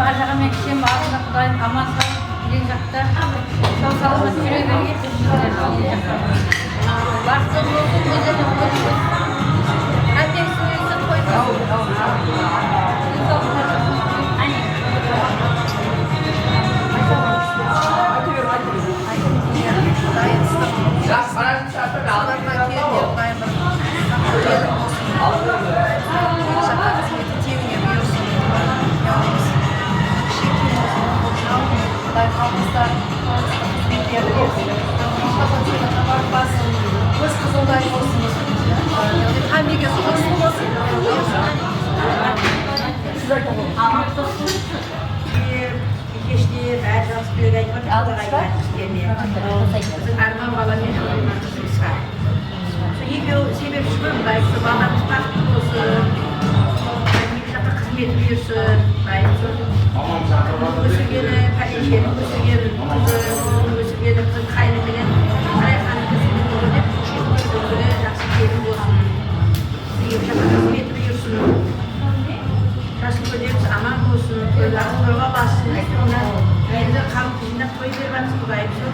Ajaǵa men kishem aldında Qudayım aman sawlıp, ene jaqta saw-salamat júre bergey. Baxıtlı bolsın, ózlerine qol jetsin. Hámmesi toyda. Áne. Qudayım bir kelin bolsın. Eki jaqqa xızmeti teńine buyırsın. Yalnız shekim bolsın, Quday qalmasa, xızmetleri bersin. Heshqashan seni qabartpasın. Óz qızınday bolsın. Hámmege qosılı bolsın. Keshte bári jaqsı tilek aytıp atır, Quday aytıp atır sizlerge. Biziń Árman bala menen Árman qızımızǵa. Sol ekewi sebepshi ǵoy, Qudayım, sol balalarımız baxıtlı bolsın. Eki jaqqa xızmeti buyırsın, Qudayım, sol ósirgeni, pálenshenin ósirgen qızı, ósirgeni qız qáyini menen Rayxannıki sınıp dep, jaqsı kelin bolsın. Eki jaqqa xızmeti buyırsın. Jasıl kóderimiz aman bolsın, toyları toyǵa ulassın. Mına endi xalıq jıynap toy berip atır, Qudayım, sol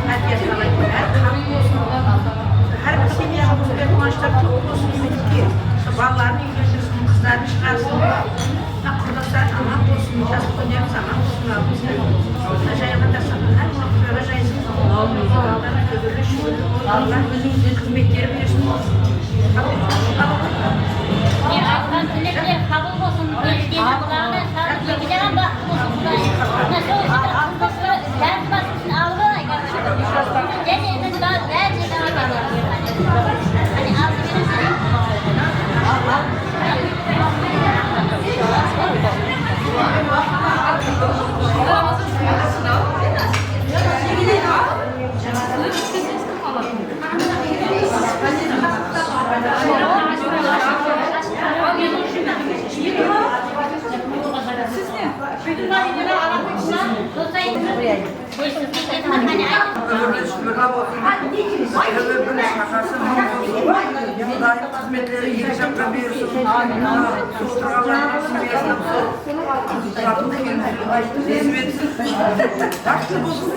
hápiyat qalay, bári xalıq bolsın. Hár bir semyaǵa usınday quwanıshlar kóp bolsın, sol balaların úylendirsin, qızların shıǵarsın. Mına qurdaslar aman bolsın, jasıl kóderimiz aman bolsın, aldımızda. Mına jayılǵan dasturxan hár waqıt toyǵa jaysın. Balalar kóbirli, shúgirli bolsınlar, xızmetleri bersin. Mine, aytqan tilekler qabıl bolsın. Eshitken qulağına sazı, eki jaǵan baxıtlı bolsın, Qudayım. Mına sol ushın qızımızdı jazbasın ushın alıp alayıq. Jáne endi bári, bári de alıp alayıq. Qáne, alıp beremiz. Ómirler shúkirli bolsın. Ómirler bir shaqası mıń bolsın. Qudayım xızmetleri eki jaqqa buyırsın. Suwtırǵanlardıń semyasına sol Násip etsin. Baxıtlı bolsın.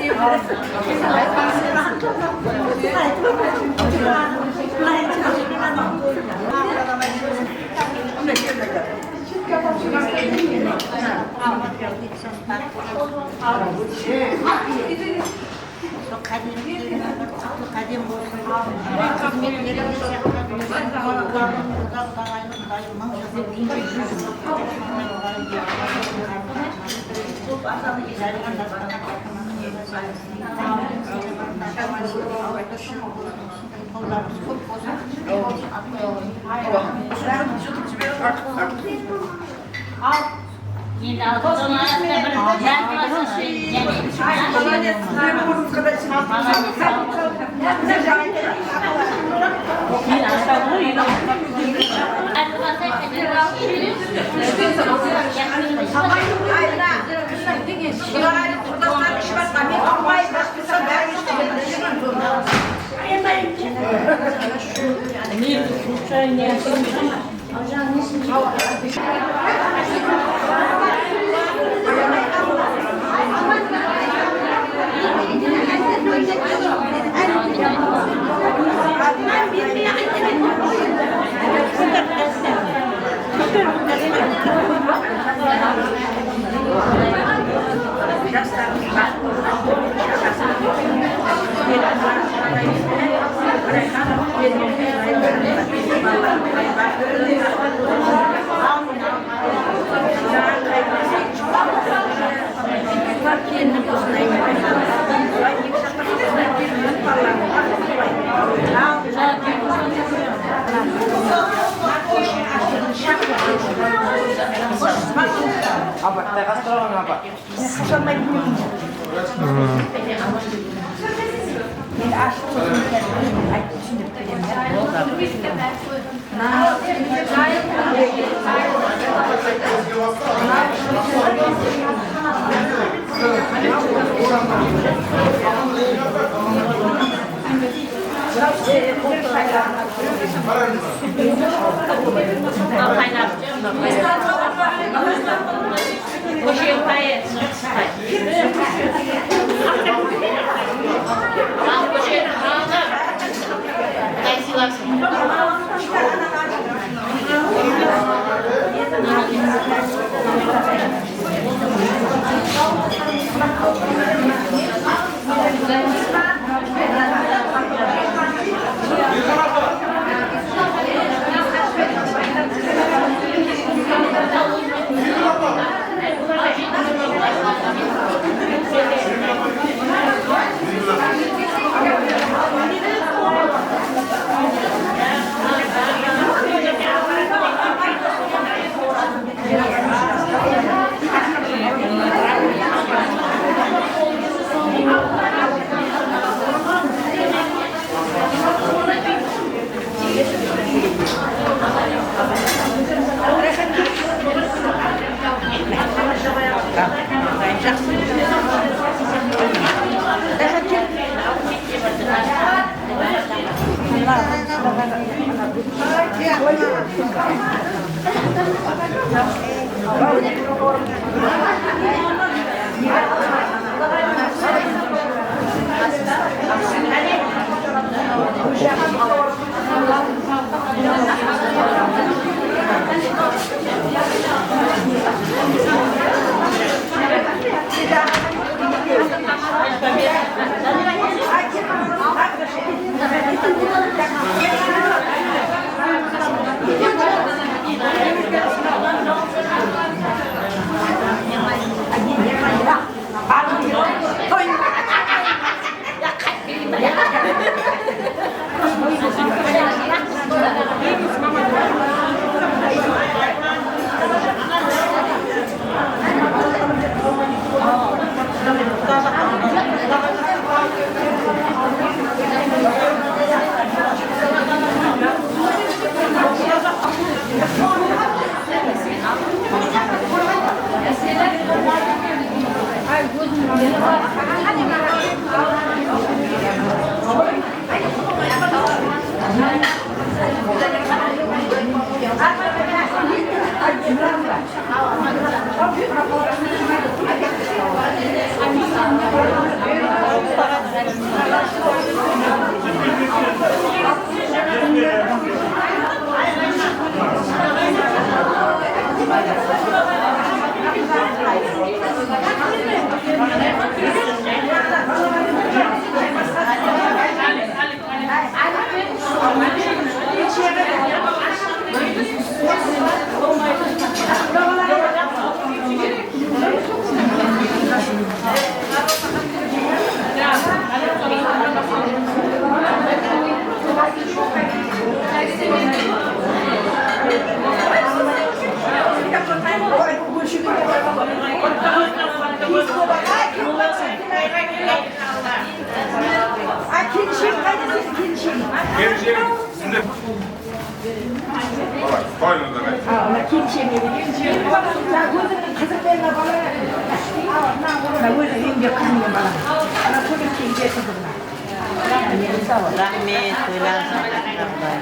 Endi aldın soń arada bir dam basın, jáne. Apa, tayqasıp turǵan apa. Kelinshek, sizler. Qoyıńız, aqay. Mına kelinshegim. Mına ózińniń qızıń bala. Mına ózi úyinde kirmegen bala. Mına kómekke qızıń. Raxmet, oylansın, Qaqbay.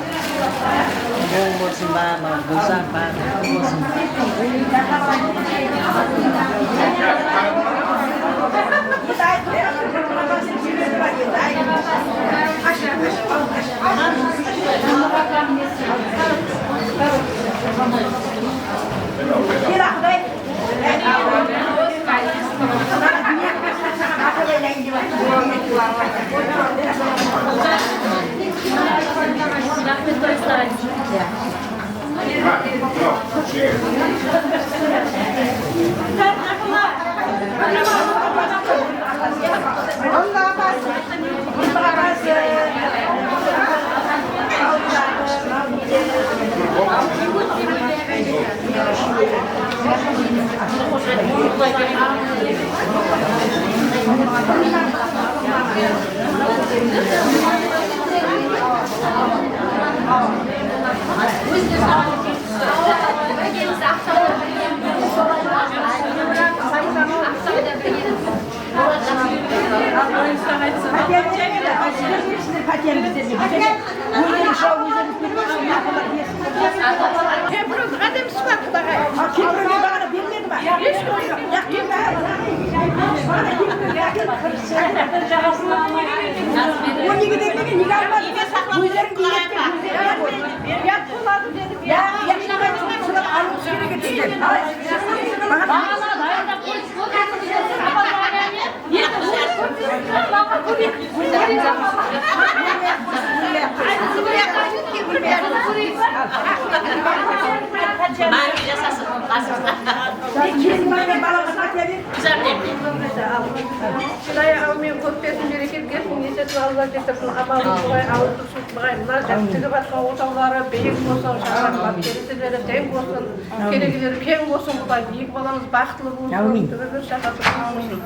Oń bolsın, barlıǵı, gúlzar, barlıǵı bolsın. Pátiyar bermedi, pátiyar bizlerge bermedi. Ózleri jaw, ózleri bermedi, mınalar bersin. Kempirimiz qádem sıpatı da ǵay. A, kempirge baǵana bermedi ma? Hesh kim. Ya, kempir, baǵana kempir, ya, kempir. On ekiden bergen, nege almadı? Ózleriń beredi, ózleri beredi. Uyat boladı dedim. Ya, ya, alıwımız kerek edi. Al, baǵana. Barıp jasasın, qasımda. Sen kelin bergen balaǵa pátiyar ber. Bizler de. Qudayım, áwmiyin, kóp bersin, bereket bersin, ese tuwrı Allah ketirsin, amalımız bılay, awır turıs bılay, mına jaqsı tigip atqan otawları biyik bolsın, shańaraqlar, terezeleri teń bolsın. Áwmiyin. Kelegeleri keń bolsın, Qudayım. Eki balamız baxıtlı bolsın, áwmiyin. Túbirler shaqası kóp bolsın.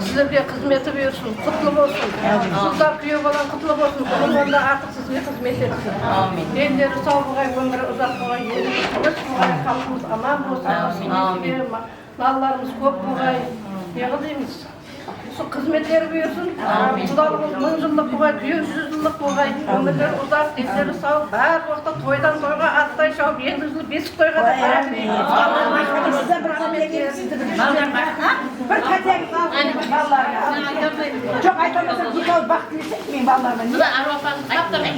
Sizlerge xızmeti buyırsın, qutlı bolsın. Áwmiyin. Qızlar, kúyew balań qutlı bolsın. Bunıń ornında artıq sizge xızmet etsin. Áwmiyin. Elleri saw bolǵay, ómiri uzaq bolǵay, elimiz tınısh bolǵay, xalqımız aman bolsın. Áwmiyin. Bizge ma-, mallarımız kóp bolǵay. Ne qıl deymiz? Usı xızmetleri buyırsın. Áwmiyin. Qudalıǵımız mıń jıllıq bolǵay, kúyew júz jıllıq bolǵay. Áwmiyin. Ómirleri uzaq, denleri saw, bár waqıtta toydan toyǵa atlay shawıp, endi jılı besik toyǵa da. Áwmiyin. Sizden bir pátiyar, bir pátiyar balalarına. Joq, ayta almasam, bir baxt tilesek, men balalarıma. Mına arwahlarımız qaptalay.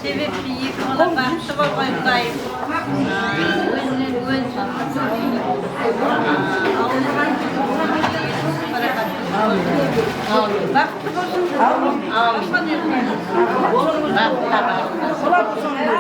Sebep eki bala baxıtlı bolǵay, Qudayım. Ózinen ózi awırǵan paraqat. Baxıtlı bolsın. Áwmiyin. Áwmiyin. Baxıtlı bolsın.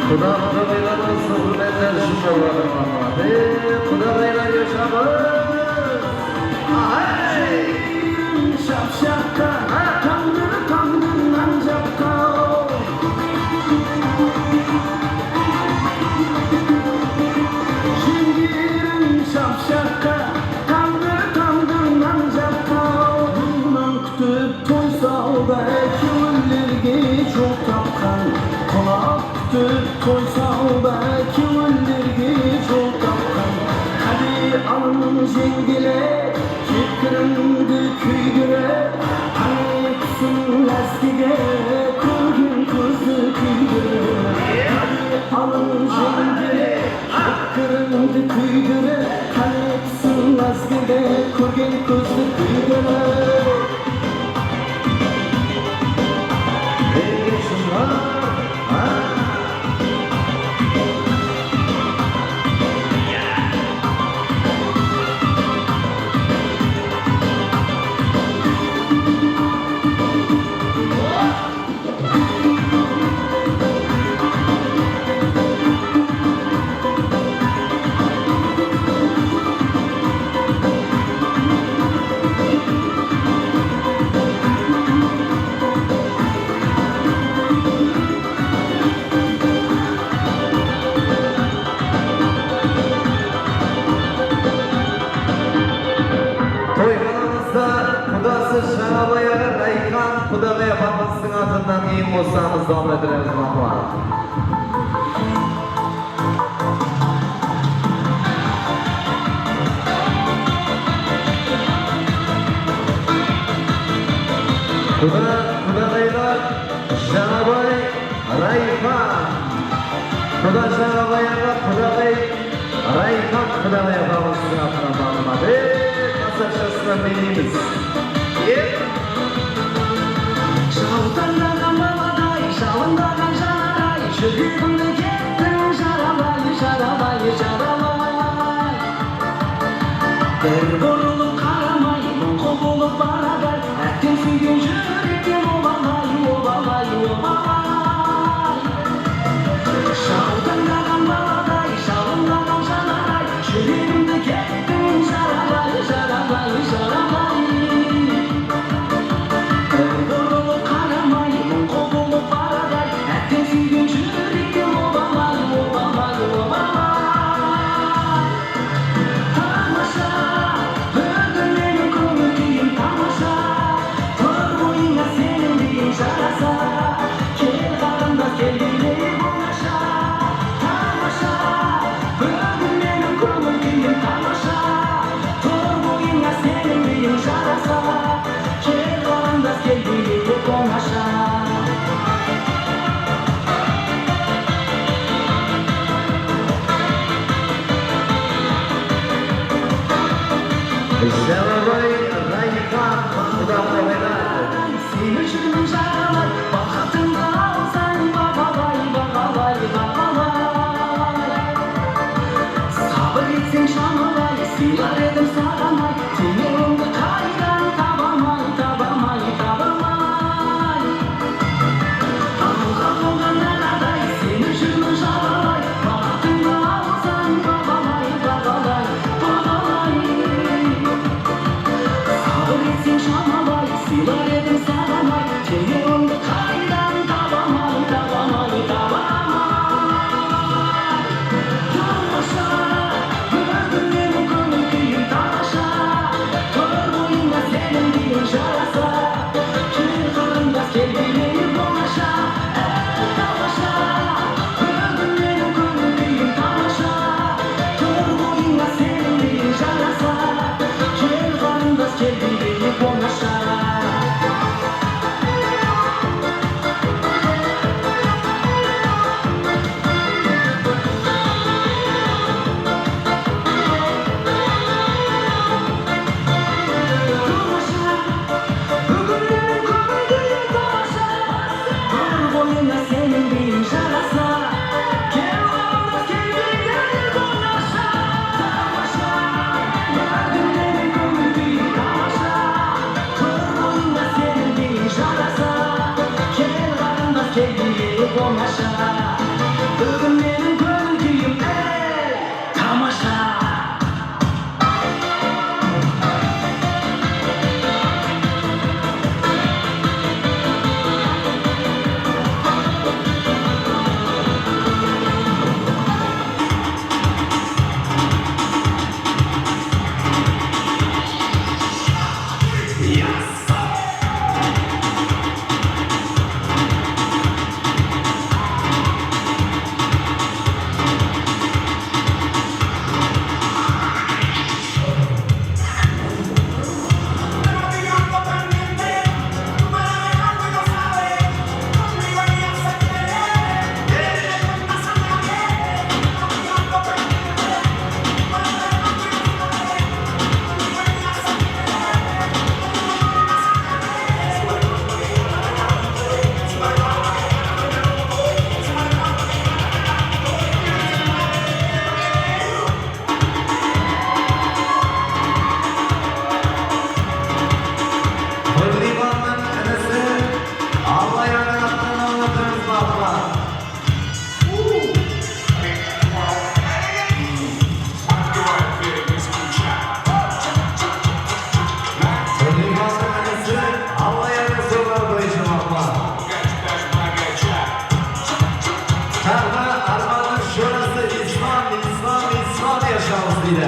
Quda, qudaǵıylar bolsın, húrmetler ushın bolıp atırǵan. Ey, qudaǵıylar, yoshapız! Ahay! Shapshaqqa, tandır, tandır, nan japqa. Jeńgerim shapshaqqa, tandır, tandır, nan japqa. Miyman kútip toy sawda, kewillerge jol tapqan. Qonaq kútip toy sawda, kewillerge jol tapqan. Qáne, alın, jeńgeler, kep kirińdi kúydirip, qáne, túsiń lázgege, kórgen kózdi kúydirip. Qáne, alın, jeńgeler, kep kirińdi kúydirip, qáne, túsiń lázgege, kórgen kózdi kúydirip. Toyxanamızda qudası Jaǵabay aǵa Rayxan qudaǵay apamızdıń atına qıyın qossamız, dawam ettiremiz, maqul. Quda, qudaǵaylar, Jaǵabay, Rayxan. Quda Jaǵabay aǵa, qudaǵay Rayxan, qudaǵay apamızdıń atınan taǵımat. Ey, qasaqshasınan ne deymiz? Ep. Jaltandaǵan baladay, jalındaǵan janaray, júregimdi kettiń jaralay, jaralay, jaralay. Bir burılıp qaramay, muńqı bolıp baraday, átteń súygen júrekten obalay, obalay, obalay. Jaltandaǵan baladay, jalındaǵan janaray, júregimdi kettiń jaralay, jaralay, jaralay. Bir burılıp qaramay, muńqı bolıp baraday, átteń súygen júrekten obalay, obalay, obalay. Tamasha, bir Мне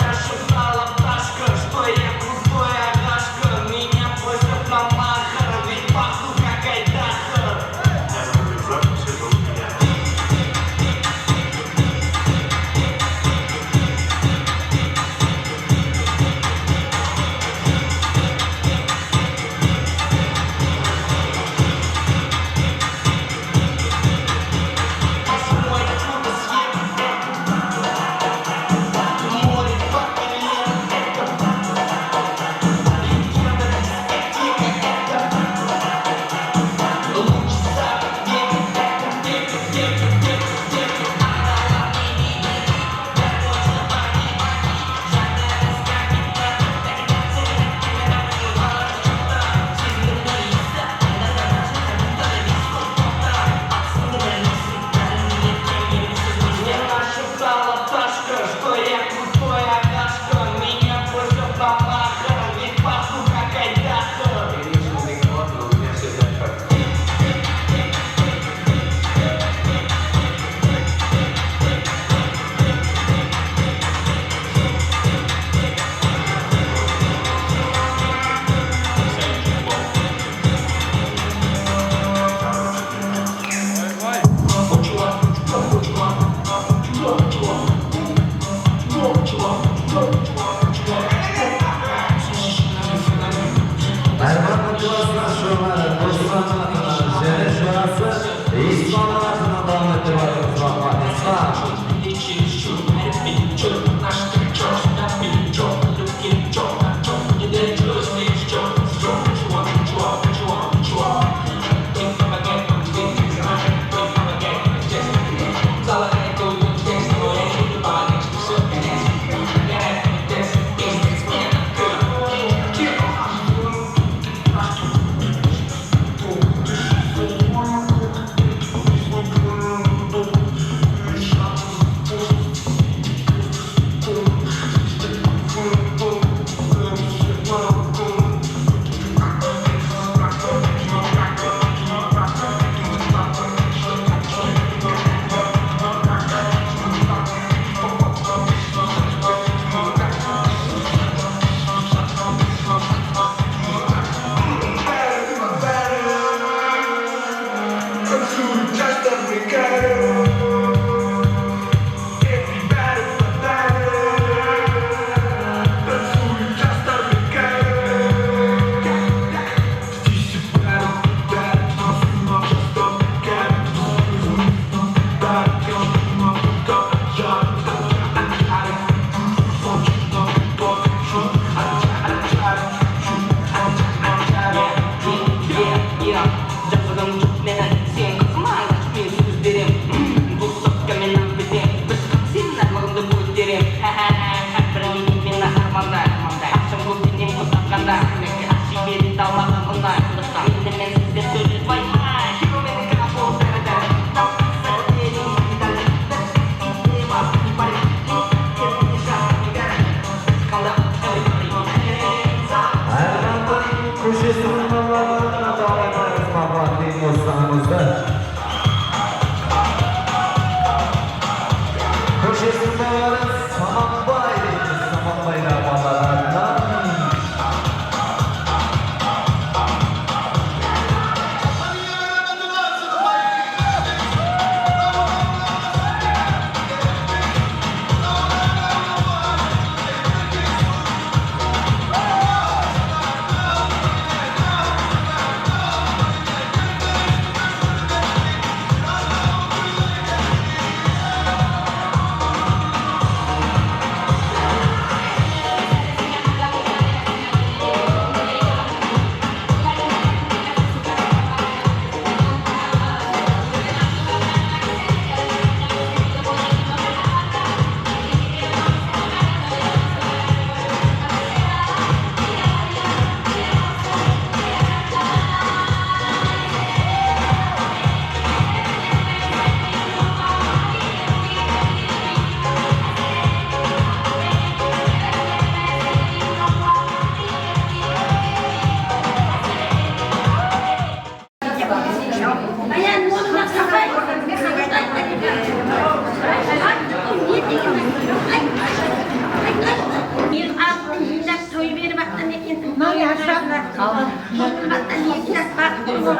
нашептала пташка, что я крутой агашка, меня возят на махар, ведь пахну как айдаха.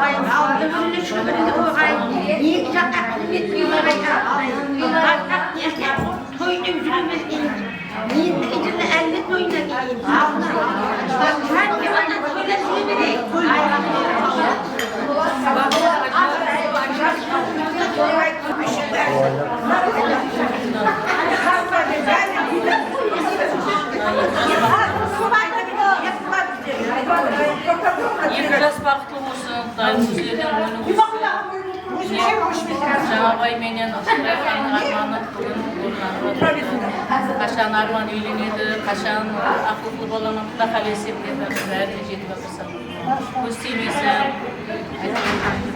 Aldı birine, shılı birine qoyǵay. Eki jaqqa xızmet qıla bersin. Basqa toyda júre bersin. Endi jılı álle toyına keyin. Hár jılı toyda júre bersin. Eki jas baxıtlı bolsın, Qudayım ózlerden ólim bolsın. Mine, Jańabay menen Aqsaqay xannıń ármanı búgin orınlanıp atır. Qashan árman úylenedi, qashan aqıllı balaman, Quda qálese, mine, bárine jetip atırsań. Kóz tiymesin.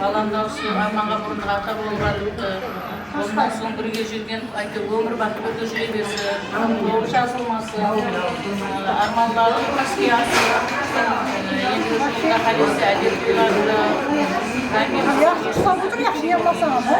Balam da usı ármanǵa burınıraq ata bolıp atırıptı. Onnan soń birge júrgen, áytewir, ómir baqıy birge júre bersin. Tómi jazılmasın. Ármanları iske assın. Endi jolda qálese, ádetli jollarda. Ámin. Yaqshı, uslap otır, yaqshı yalmasań, ha?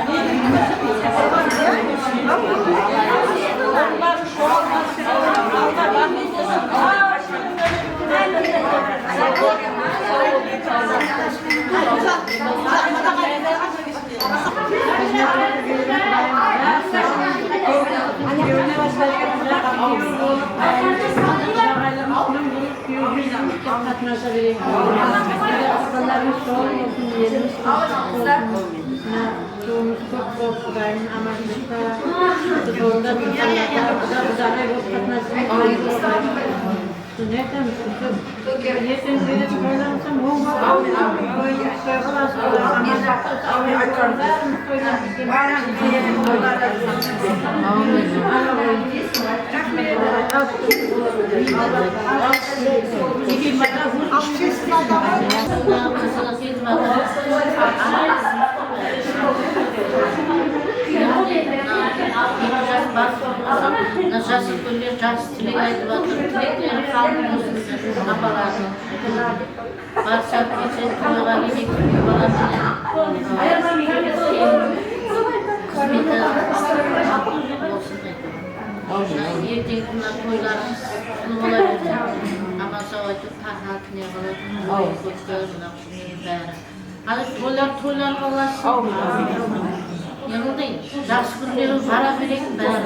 Mına jas úlkenler jaqsı tilek aytıp atır, tilekleri qabıl bolsın, apalardıń. Barsa kese toyǵa keledi, bala menen, ı, xızmeti bolsın, aytaman. Erteńgi kúni toylar ulıwma bola bersin. Aman-saw aytıp, parhat, ne qılıp, toy kópti, mına, kúnleriń bári. Házir toylar, toylarǵa ulasın. Ne qıldıq? Jaqsı kúnleriń bara bersin, bári.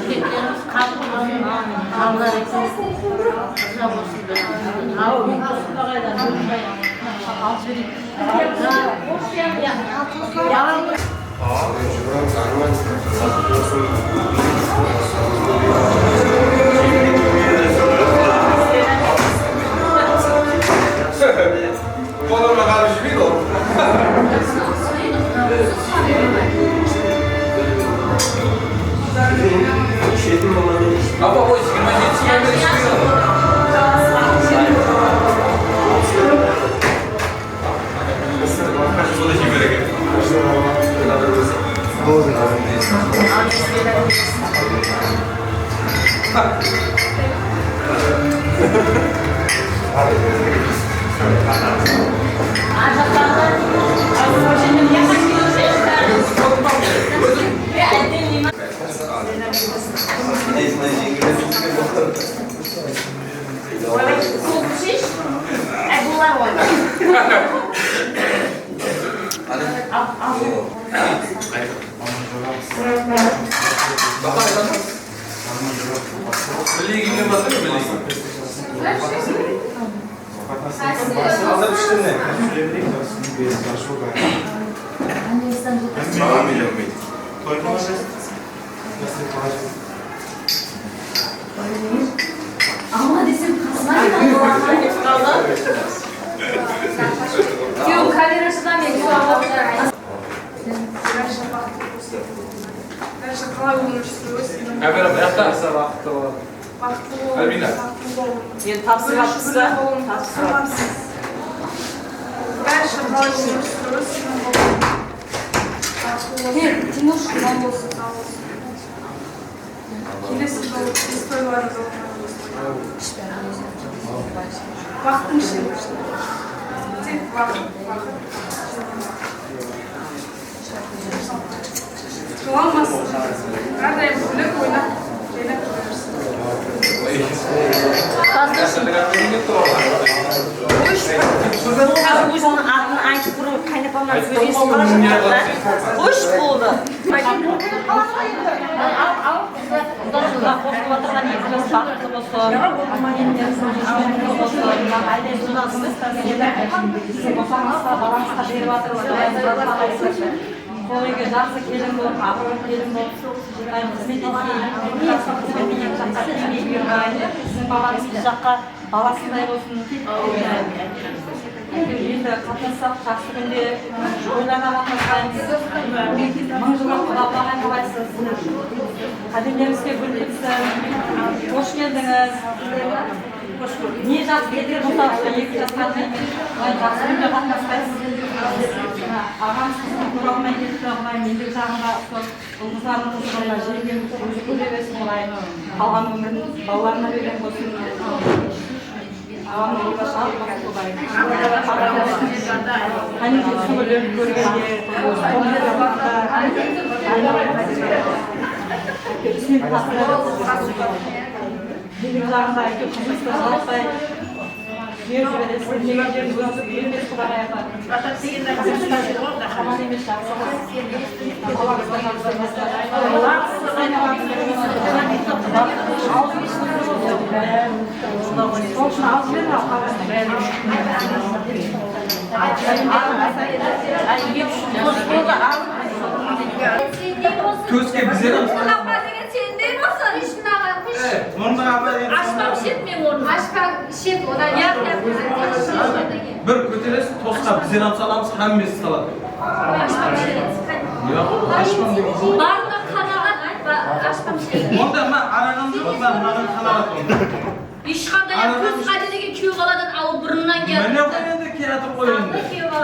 Tileklerimiz qabıl bolsın. Allar eken. Rıza bolsın, bári. Amin. Qolına qarap jibeydi ol. Apa, o jigirma jeti jıldan beri ishpeydi ol. Boldı. Ama desem, qasıma. Kúyewim kamerashıdan men kúyewim. Bárshe qalay ómir súresiz? Kamera bu jaqta. Baxıtlı bolıń. Baxıtlı bolıń. Albina. Baxıtlı bolıń. Endi tapsırıp atırsa, tapsırıp. Bárshe qalay ómir súresiz? Baxıtlı bolıń. Timur, aman bolsın, saw bolsın. Kelesi jıl biz toylarımız bolsın. Baxıtıń ishinde. Tek baxıt, baxıt. Jılamasın. Hár dayım kúlip, oynap, jaynap júre bersin. Házir óziniń atın aytıp turıp, Qosılıp atırǵan eki jas baxıtlı bolsın. Ayday jurasımız, siziń qosańızǵa, balańızǵa berip atırmız. Sol úyge jaqsı kelin bolıp, abıraylı kelin bolıp, xızmet etken, jaqsı xızmet etken, jaqsı kelin bolıp, siziń balańız bul jaqqa balasınday bolsın. Endi qatnassaq, jaqsı kúnde toylarǵa qatnasqaymız. Mıń jılǵa Quda Buǵay qalaysız. Qádemlerińizge gúl bitsin. Xosh keldińiz. Ne jaqsı kúnde bolsa, usı eki jasqa deyin jaqsı kúnde qatnasqaysız. Aǵamız qızın kóre almay ketti, Quday mendigi jaǵında usı Ulǵızlardıń qızlarına jeńgem ózi kóre bersin, Quday qalǵan ómirin balalarına bergen bolsın. Aǵamnıń jolda shadlıq bolsın, Quday. Qáne, usı gúllerdi kórgende, Úseyinniń qasında, mendigi jaǵında, áytewir, qızımızdı jaratpay. Berip jiberesiz, bermegen jerin ózimiz bermez, Quday ayaqqa. Aman emes, jaqsı qız. Balańızda jaqsı emes. Sol ushın alıp jiber, al, qaǵazdı. Tóske bizler ham. Murnaqa degen sendey bolsın. Murnaqa apa, endi ashpam ishedi meniń ornıma. Ashpam ishedi, odan yaq, yaq. Bir kóteresiz, tosqa bizler ham salamız, hámmesi saladı. Ashpam ishedi. Yoq, ashpam degen. Barına qanaǵat, ba-, ashpam ishedi. Onda ma, araǵan joq, ma, maǵan qanaǵat onda. Hesh qanday ham kóz qádelegen kúyew baladan awır burınnan kelip. Mine, qoy endi, kiyatır qoy endi.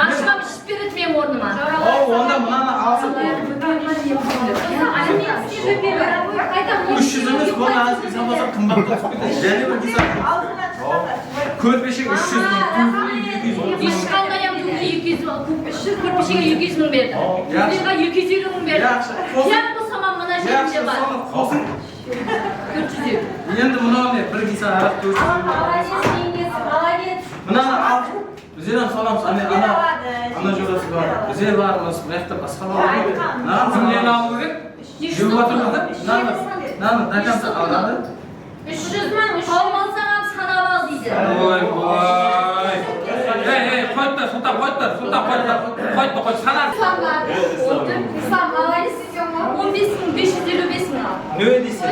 Ashpam iship beredi meniń ornıma. Aw, onda mınanı alsın. Úsh júz emes, bunı az kiysa bolsa qımbatqa túsip ketedi. Jáne bir kiysa. Kórpeshek úsh júz mıń, túlkili eki júz mıń. Hesh qanday ham túlkili eki júz, kórpeshege eki júz mıń berdi. Túlkiliǵa eki júz eliw mıń berdi. Yaqshı, qosıń. Kiyat bolsa, mına jerimde bar. Yaqshı, sonı qosıń. Tórt júz eliw. Endi mınaw ne, bir kiysa araq tórt júz eliw. Молодец, молодец. Mınanı al. Bizler ham salamız, áne, ana, ana jorası bar. Bizler barmız, mına jaqta basqa bala bar. Mınadan kimlerdi alıw kerek? Jep atırmız da. Mınanı, mınanı до конца aladı. Úsh júz mıń, úsh júz. Tawıp alsań ham sanap al deydi. Oy, oy. Ey, ey, qoyıptır, Sultan, qoyıptır, Sultan, qoyıptır. Qoyıptır, qoyıptır, sanar. Islam, молодец. On bes mıń bes júz eliw bes mıń al. Ne deysiz?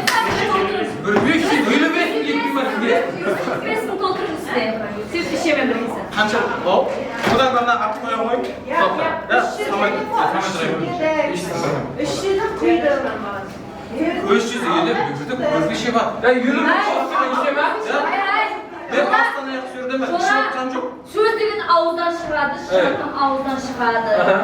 Bir bes júz eliw bes mıń eki mıń. Bes mıń toltırıń ústine. Sózdi ishemen bir kese. Qansha? Aw, budan da mına atıp qoya qoy. Ya, ya, ya, úsh júz samaydı, samaydı. Úsh júz quydı. Úsh júz eliw, bir de kórpeshe bar. Ya, eliw mıń qoyıp ishemen. Ya. Men bastan ayaq sórdeme, iship atqan joq. Sóz degen awızdan shıǵadı, shıǵadı, awızdan shıǵadı. Aha.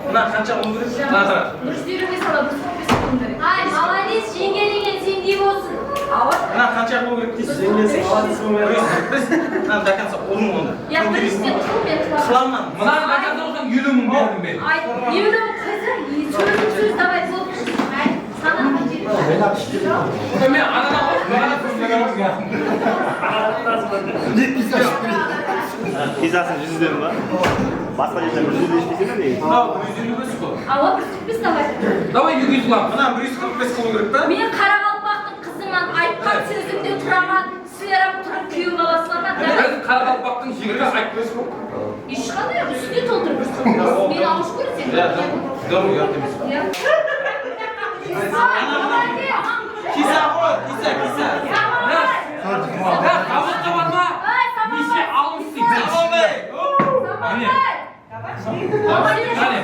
Mına qansha qılıw kerek? Aha. Bir júz eliwge sala, bir júz qırq bes qılıw kerek. Ay, молодец, jeńge degen sendey bolsın. Awa. Mına qansha qılıw kerek deysiz? Jeńge degen sendey bolsın. Bir júz qırq bes. Mına до конца urıń onı. Ya, birinshiden qıl, men qılaman. Qılaman. Mına до конца ursań, eliw mıń berdim men. Ay, eliw mıń qızım, sózim sóz, давай, boldı. Ay. Kiysasin júz júzden ba? Basqa jerden bir júz júz ishpeysen be? Mınaw bir júz eliw bes qo. Awa, bir júz qırq bes давай. Давай, eki júz qılamız. Mına bir júz qırq bes qılıw kerek pa? Men qaraqalpaqtıń qızıman, aytqan sózimde turaman. Sizler ham turıp kúyew alasızlar ma? Biz qaraqalpaqtıń jigiti aytpayız ba? Hesh qanday ham ústine toltırıp júrseń. Meni awısh kóreseń. Ya, dor, dor, uyat emes. Ya. Kiysa ǵoy, kiysa, kiysa. Ya, ya, samatqa barma. Neshe alım isteydi? Samatbay. Mine. Qáne.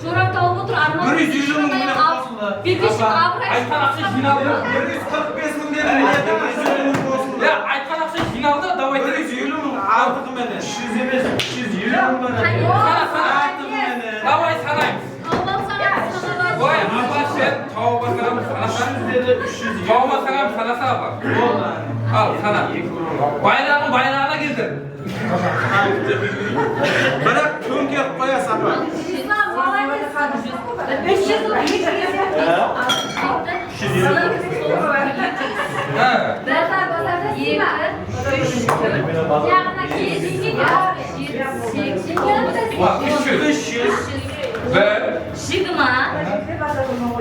Joram tawıp otır, arman. Bir júz eliw mıń menen qosıldı. Biykesh, abıray. Aytqan aqsha jıynaldı. Bir júz qırq bes mıń dedim, bir júz eliw mıń qosıldı. Ya, aytqan aqsha jıynaldı, давай. Bir júz eliw mıń artıǵı menen. Úsh júz emes, úsh júz eliw mıń menen. Qáne. Sana, sana. Artıǵı menen. Давай, sanaymız. Oy, apa, sen tawıp alsań, sanasa. Úsh júz dedi, úsh júz eliw. Tawıp alsań, sanasa, apa. Boldı. Al, sana. Bayraǵın bayraǵına keltir. Biraq tóńkerip qoyasız, apa. Islam, молодец. Úsh júz, úsh júz. Ha? Úsh júz eliw. Ha. Eki, úsh, tórt. Úsh júz. Bir. Jigirma.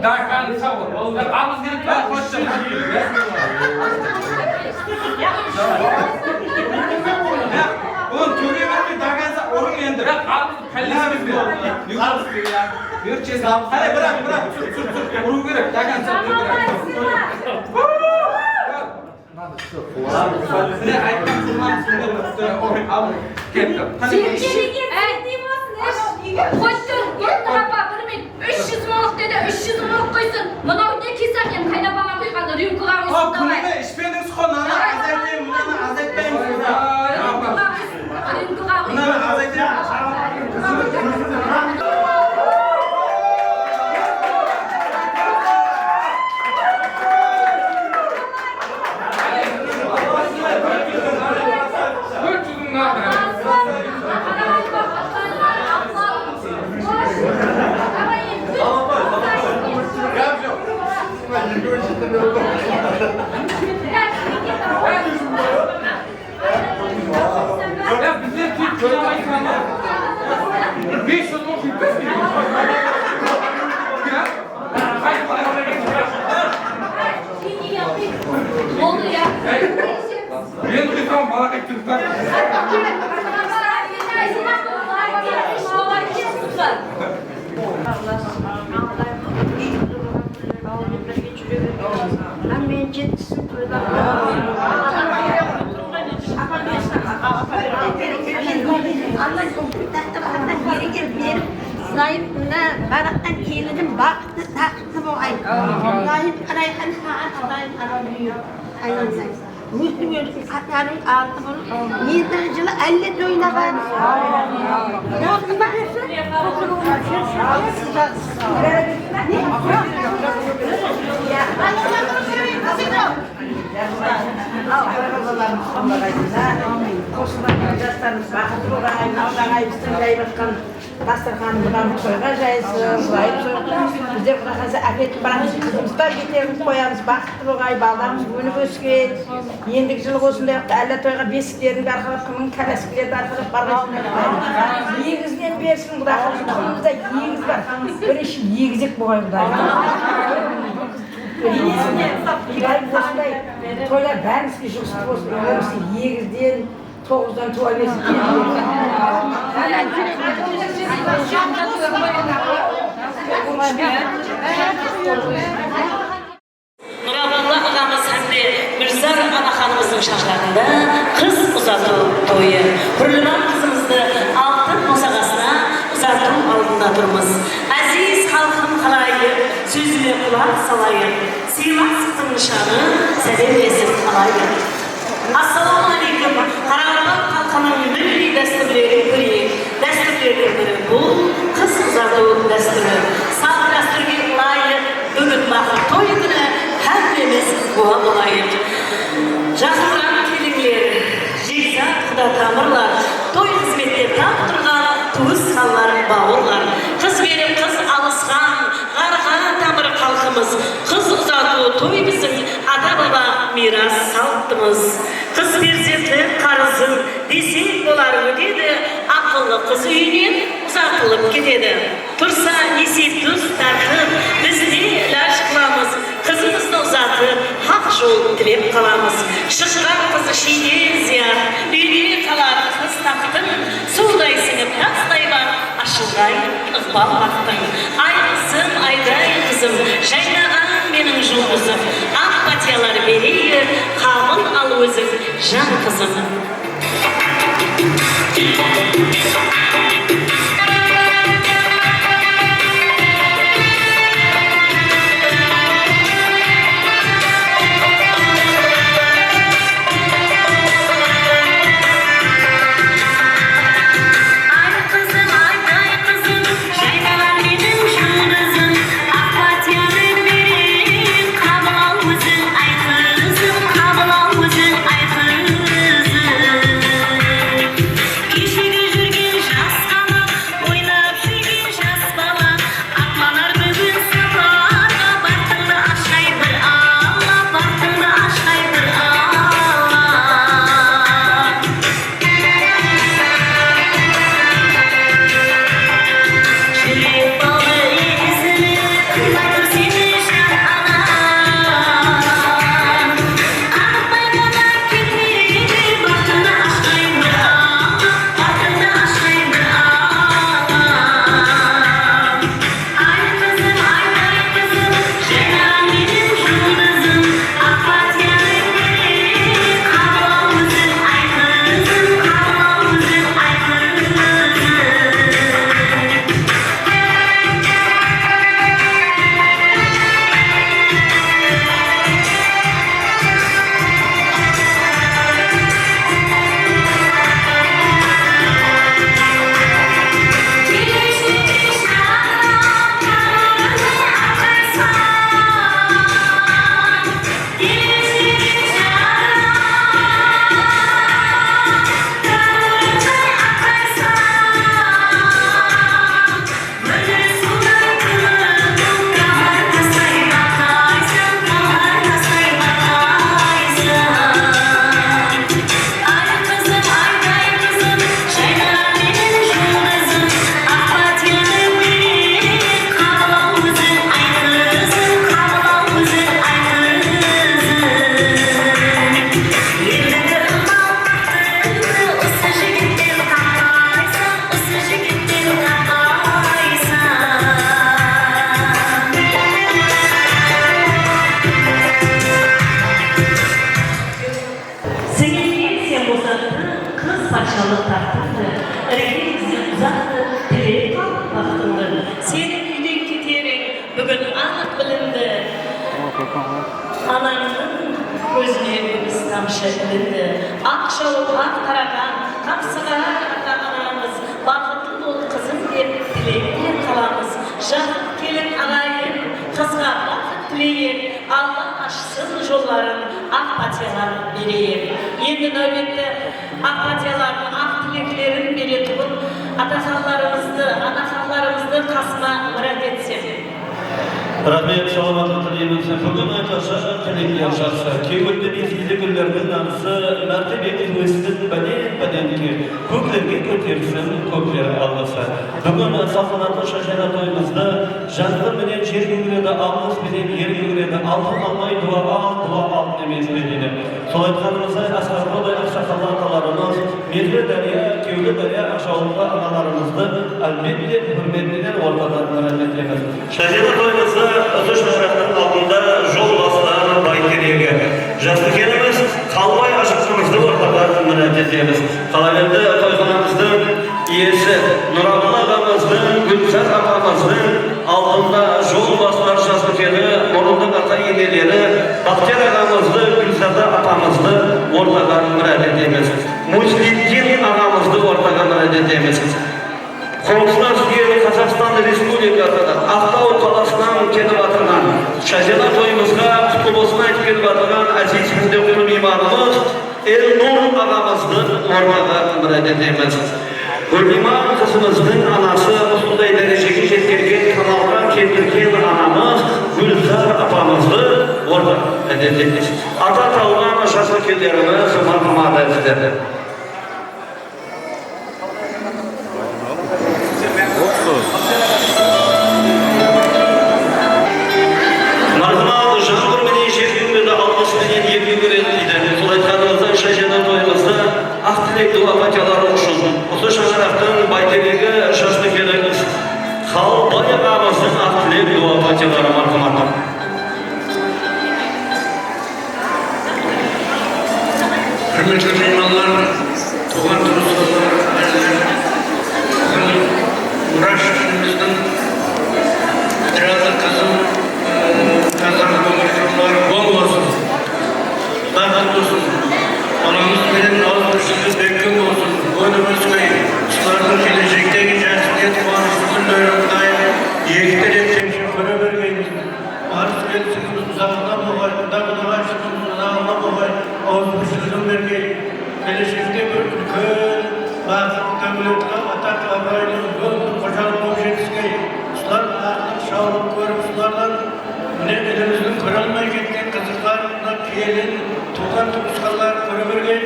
До конца ur. Alǵıs kelip, qoyıp. Onı tóge bermey, до конца urıń endi. Biraq alǵıs Qállesiniz be? Qálle, biraq, biraq, túr, túr, túr. Urıw kerek, до конца urıw kerek. Mine, aytqan qılmań, sizler, al, kettim. Qáne, Sen kelegen sendey bolsın, ey. Qoy, tur, tur, tur, apa, bir minut. Úsh júz mıńlıq dedi, úsh júz mıńlıq qoysın. Mınaw ne kesem, men qayda bala qoyǵandı, rümkaǵa qoysın, davay. Kúnime ishpedińiz-ǵo, mınanı azaytayın, mınanı azaytpaymız. Rümkaǵa qoysın. Mınanı azaytayın. Ya bizler tek qınamaysań ba? Bes jıl oqıydı da sen. Ya. Boldı ya. Endi de soǵan bala qaytıp turıptı. Hámmeni jetkisin toylarına. Zayıp mına baraqtan kelinim baxıtlı, taxıtlı bolǵay. Zayıp qarayqan saǵan Qudayım arawlı. Ósip-ósip, qatarıń altı bolıp, iyirmi jılı álle toyına bar. Boldı ma? Qosılan jaslarımız baxıtlı bolǵay, Allaǵa aytıpsın, jayıp atqan dasturxanı mınaw toyǵa jaysın, jayıp soyıp. Bizler Quday qálese áketip baramız, qızımızdan beterin qoyamız, baxıtlı bolǵay, balalarımız ónip ósken. Endigi jılı osınday waqıtta álle toyǵa besiklerin de arqalap, kimniń kolyaskalardı arqalap barǵaysınlar. Egizden bersin, Quday qálese, tuqımımızda egiz bar. Birinshi egizek bolǵay, Quday. Quday osınday toylar bárimizge juǵıslı bolsın. Ómirimizde egizden, toǵızdan tuwa bersin. Nurabulla aǵamız hám de Mirzar anaxanımızdıń shashlarında qız uzatıw toyı. Húrliman qızımızdı altın bosaǵasına uzatıw aldında turmız. Áziz xalqım qalayıq, sózime qulaq salayıq. Sıylasıqtıń nıshanı, sálemlesip alayıq. Assalawma áleykum, qaraqalpaq xalqınıń milliy dástúrlerin kóreyik. Dástúrlerdiń biri bul qız uzatıw dástúri. Salt dástúrge ılayıq, búgin baxıt toy kúni hámmemiz gúwa bolayıq. Jaqınıraq kelińler, jekzat quda tamırlar, toy xızmette tap turǵan tuwısqanlar, bawırlar. Qız berip qız alısqan, ǵarǵa tamır xalqımız. Qız uzatıw toy biziń ata-baba miyras saltımız. Qız perzentlik qarızın desek bolar ótedi, aqıllı qız úyinen uzatılıp ketedi. Tursa nesip duz tarqıp, biz de ilaj qılamız, qızımızdı uzatıp, haq jol tilep qalamız. Shıqqan qız ishinde ziyat, úyde qalar qız taxtın, suwday sińip taslayman, ashılǵay ıqbal baxtıń. Ay qızım, ayday qızım, jaynaǵan meniń juldızım, aq patiyalar bereyik, qabıl al óziń, jan qızım. Ay qızım, ayday qızım, jaynaǵan meniń juldızım, aq patiyanı bereyik, qabıl al óziń, ay qızım, qabıl al óziń, ay qızım. Keshegi júrgen jas Uzattı qız patshalıq taxtımdı, irgegizdi uzattı, tilep qaldım baxtımdı. Seniń úyden keteriń búgin anıq bilindi. Anańnıń kózine kúmis tamshı ilindi. Aq jawıp aq taraǵan, qamsıǵa ata-anamız, baxıtlı bol, qızım, dep tilek penen qalamız. Jaqın kelin aǵayin, qızǵa baxıt tileyik, Alla ashsın jolların, aq pátiyalar bereyik. Endi náwbetti aq pátiyalardıń aq tileklerin beretuǵın ataxanlarımızdı, anaxanlarımızdı qasıma mirát etsem. Raxmet, salamatlıqtı tileymen. Búgin aytılsa tilekler jaqsı. Kewildi bezeydi gúllerdiń namısı, mártebeń óssin báden-bádenke, kóklerge kótersin kókler alǵısı. Búgin saltanatlı Shajana toyımızdı janǵır menen jer kógiredi, alǵıs penen er kógiredi, altın almay duwa al, duwa altın emes pe deydi. Sol aytqanımızday, Asqar Qurday aqsaqallı atalarımız, Mehri dárya, kewli dárya aqjawıplı analarımızdı, álbette, húrmet penen ortadan mirát etemiz. Shajana toyımızda usı shańaraqtıń aldında jol baslar bayteregi, Jaslıkenimiz Qalbay ashıqımızdı ortaǵa mirát etemiz. Qalaberdi, toyxanamızdıń iyesi Nurabulla aǵamızdıń, Gúlzar apamızdıń aldında jol baslar Jaslыкeni, murınlıq ata-eneleri Baxtiyar aǵamızdı, Gúlzada apamızdı ortaǵa mirát etemiz. Mujliddin aǵamızdı ortaǵa mirát etemiz. Qońsılar súyen Qazaqstan Respublikası, Aqtaw qalasınan kelip atırǵan, Shajana toyımızǵa qutlı bolsın aytıp kelip atırǵan áziz hám de ullı miymanımız Elnur aǵamızdı ortaǵa mirát etemiz. Gúliyman qızımızdıń anası, usınday dárejege jetkergen, kamalǵa keltirgen anamız Gúlzar apamızdı ortaǵa mirát etemiz. Ata atawǵa Jaslıkenlerimiz, marhamat, sizlerdi. Marhamat, janǵır menen jer kógiredi, alǵıs penen er kógiredi deydi. Sol aytqanımızday, Shajana toyımızda aq tilek, duwa pátiyaları ushın usı shańaraqtıń bayteregi, Jaslıkenimiz Qalbay aǵamızdıń aq tilek, duwa pátiyaları, marhamat. Húrmetli miymanlar, tuwǵan-tuwısqanlar, áziz qızım, Murash jinimizdiń qıralı qızım, e, taza ómir jolları oń bolsın, baxıtlı bolsın. Balamız benen awızbirshiligi bekkem bolsın, ónip ósken, usılardıń kelejektegi jaqsı niyet quwanıshlı gúlleri Qudayım eki tárepten kóre bergey. Barıs-kelisimizdiń uzaǵına boǵay, Quday qudaǵa shúkir, uzaǵına boǵay, awızbirshiligiń bergey. Keleshekte bir úlken baxıt, dáwletli, ataq-abıraylı, úlken bir xojalıq bolıp jetiskey. Usılar aqlıq shawlıq kórip, usılardan mine elimizdiń kóre almay ketken qızıqların mına kelin, tuwǵan-tuwısqanlar kóre bergey.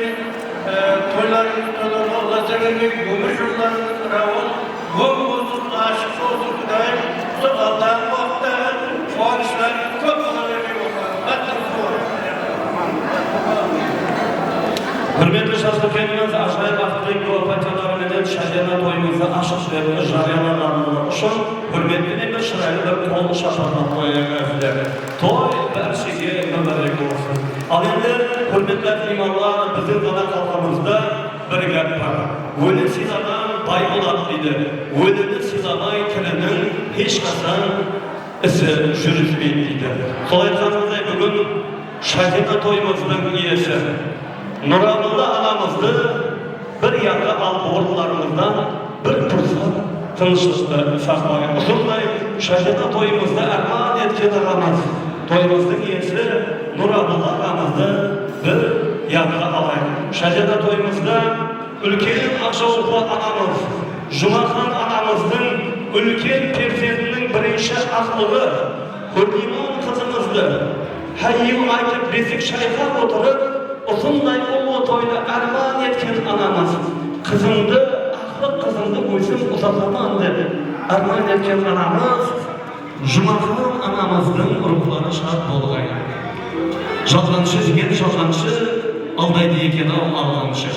Ee, toylarıńız toylarǵa ulasa bergey, ómir jollarıńız rawın, oń bolsın, ashıq bolsın, Qudayım, usı aldaǵı waqıttaǵı quwanıshlarıńız kóp bola bergey bolsın. Baxıtlıńız bolsın. Húrmetli Jaslıkenimiz, ájayıp aq tilek, duwa pátiyaları menen Shajana toyımızdı ashıq dep jariyalaǵanlıǵı ushın húrmet penen bir shıraylı bir qol shapatlap qoyayıq, ázizler. Toy bárshege múbárek bolsın. Al endi, húrmetli miymanlar, biziń dana xalqımızda bir gáp bar. Óli sıylaǵan bay boladı deydi. Ólini sıylamay tiriniń hesh qashan isi júrispeydi deydi. Sol aytqanımızday, búgin Shajana toyımızdıń iyesi Nurabulla aǵamızdı bir yaqqa alıp, orınlarımızdan bir pursat tınıshlıqtı saqlayıq. Usınday Shajana toyımızdı árman etken aǵamız, toyımızdıń iyesi Nurabulla aǵamızdı bir yaqqa alayıq. Shajana toyımızda úlken aqjawıplı anamız, Jumaxan anamızdıń úlken perzentiniń birinshi aqlıǵı Húrliyman qızımızdı háyyiw aytıp, bezek shayqap otırıp, usınday ullı toydı árman etken anamız, qızımdı, aqlıq qızımdı ózim uzataman dep árman etken anamız, Jumaxan anamızdıń ruwxları shad bolǵay. Jalǵanshı jigit, jalǵanshı, aldaydı eken-aw alǵanshı.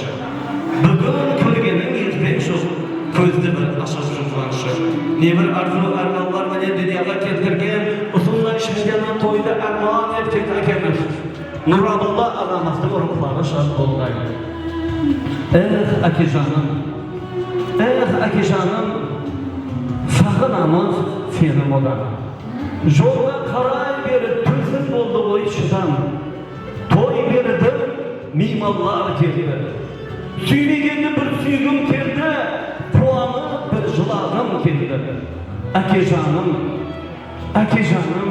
Búgin kúlgeniń erteń joq, kózdi bir ashıp jumǵanshı. Ne bir arzıw-ármanlar menen dúnyaǵa keltirgen, usınday Shajana toydı árman etken ákemiz Nurabulla aǵamızdıń ruwxları shad bolǵay. Eh, ákejanım, eh, ákejanım, saǵınamız seni odan. Jolǵa qaray berip tósir boldı ǵoy shıdam. Toy berdim, miymanlar keldi. Súymegendi bir súygim keldi, quwanıp bir jılaǵım keldi. Ákejanım, ákejanım,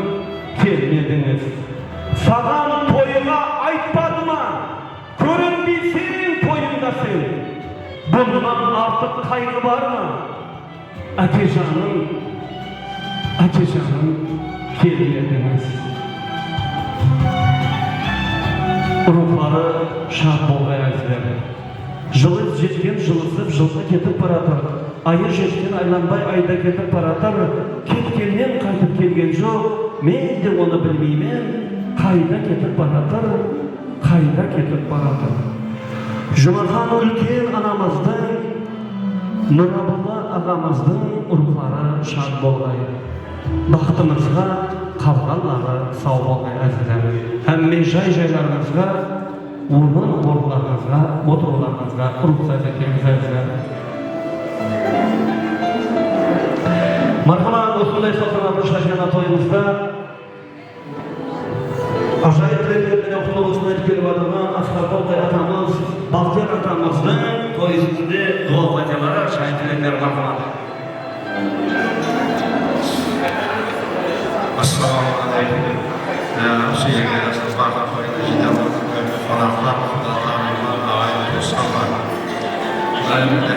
kelmedińiz. Saǵan toyǵa aytpadı ma? Kórinbeyseń toyımda sen. Bunnan artıq qayǵı bar ma? Ákejanım, ákejanım, kelmedińiz. Ruwxları shad bolǵay, ázizler. Jılı jetken jılısıp, jılǵa ketip baratır. Ayı jetken aylanbay, ayda ketip baratır. Ketkennen qaytıp kelgen joq, men de onı bilmeymen, qayda ketip baratır. Qayda ketip baratır? Jumaxan úlken anamızdıń, Nurabulla aǵamızdıń ruwxları shad bolǵay. Baxtımızǵa qalǵanları saw bolǵay, ázizler. Hámme jay-jaylarıńızǵa, orın-orınlarıńızǵa, otırıwlarıńızǵa ruxsat etemiz, ázizler. Marhamat, usınday saltanatlı shadiyana toyımızda Ájayıp tilekler menen qutlıwlısın aytıp kelip atırǵan Asqar Tolqay atamız, Baxtiyar atamızdıń toy ústinde duwa-pátiyaları, ájayıp tilekler, marhamat. Assalawma áleykum. Usı jerge Asqar Tolqay toyına jıynalıp kelgen qonaqlar, quda-tanıwlar, aǵayin-tuwısqanlar. Jáne de,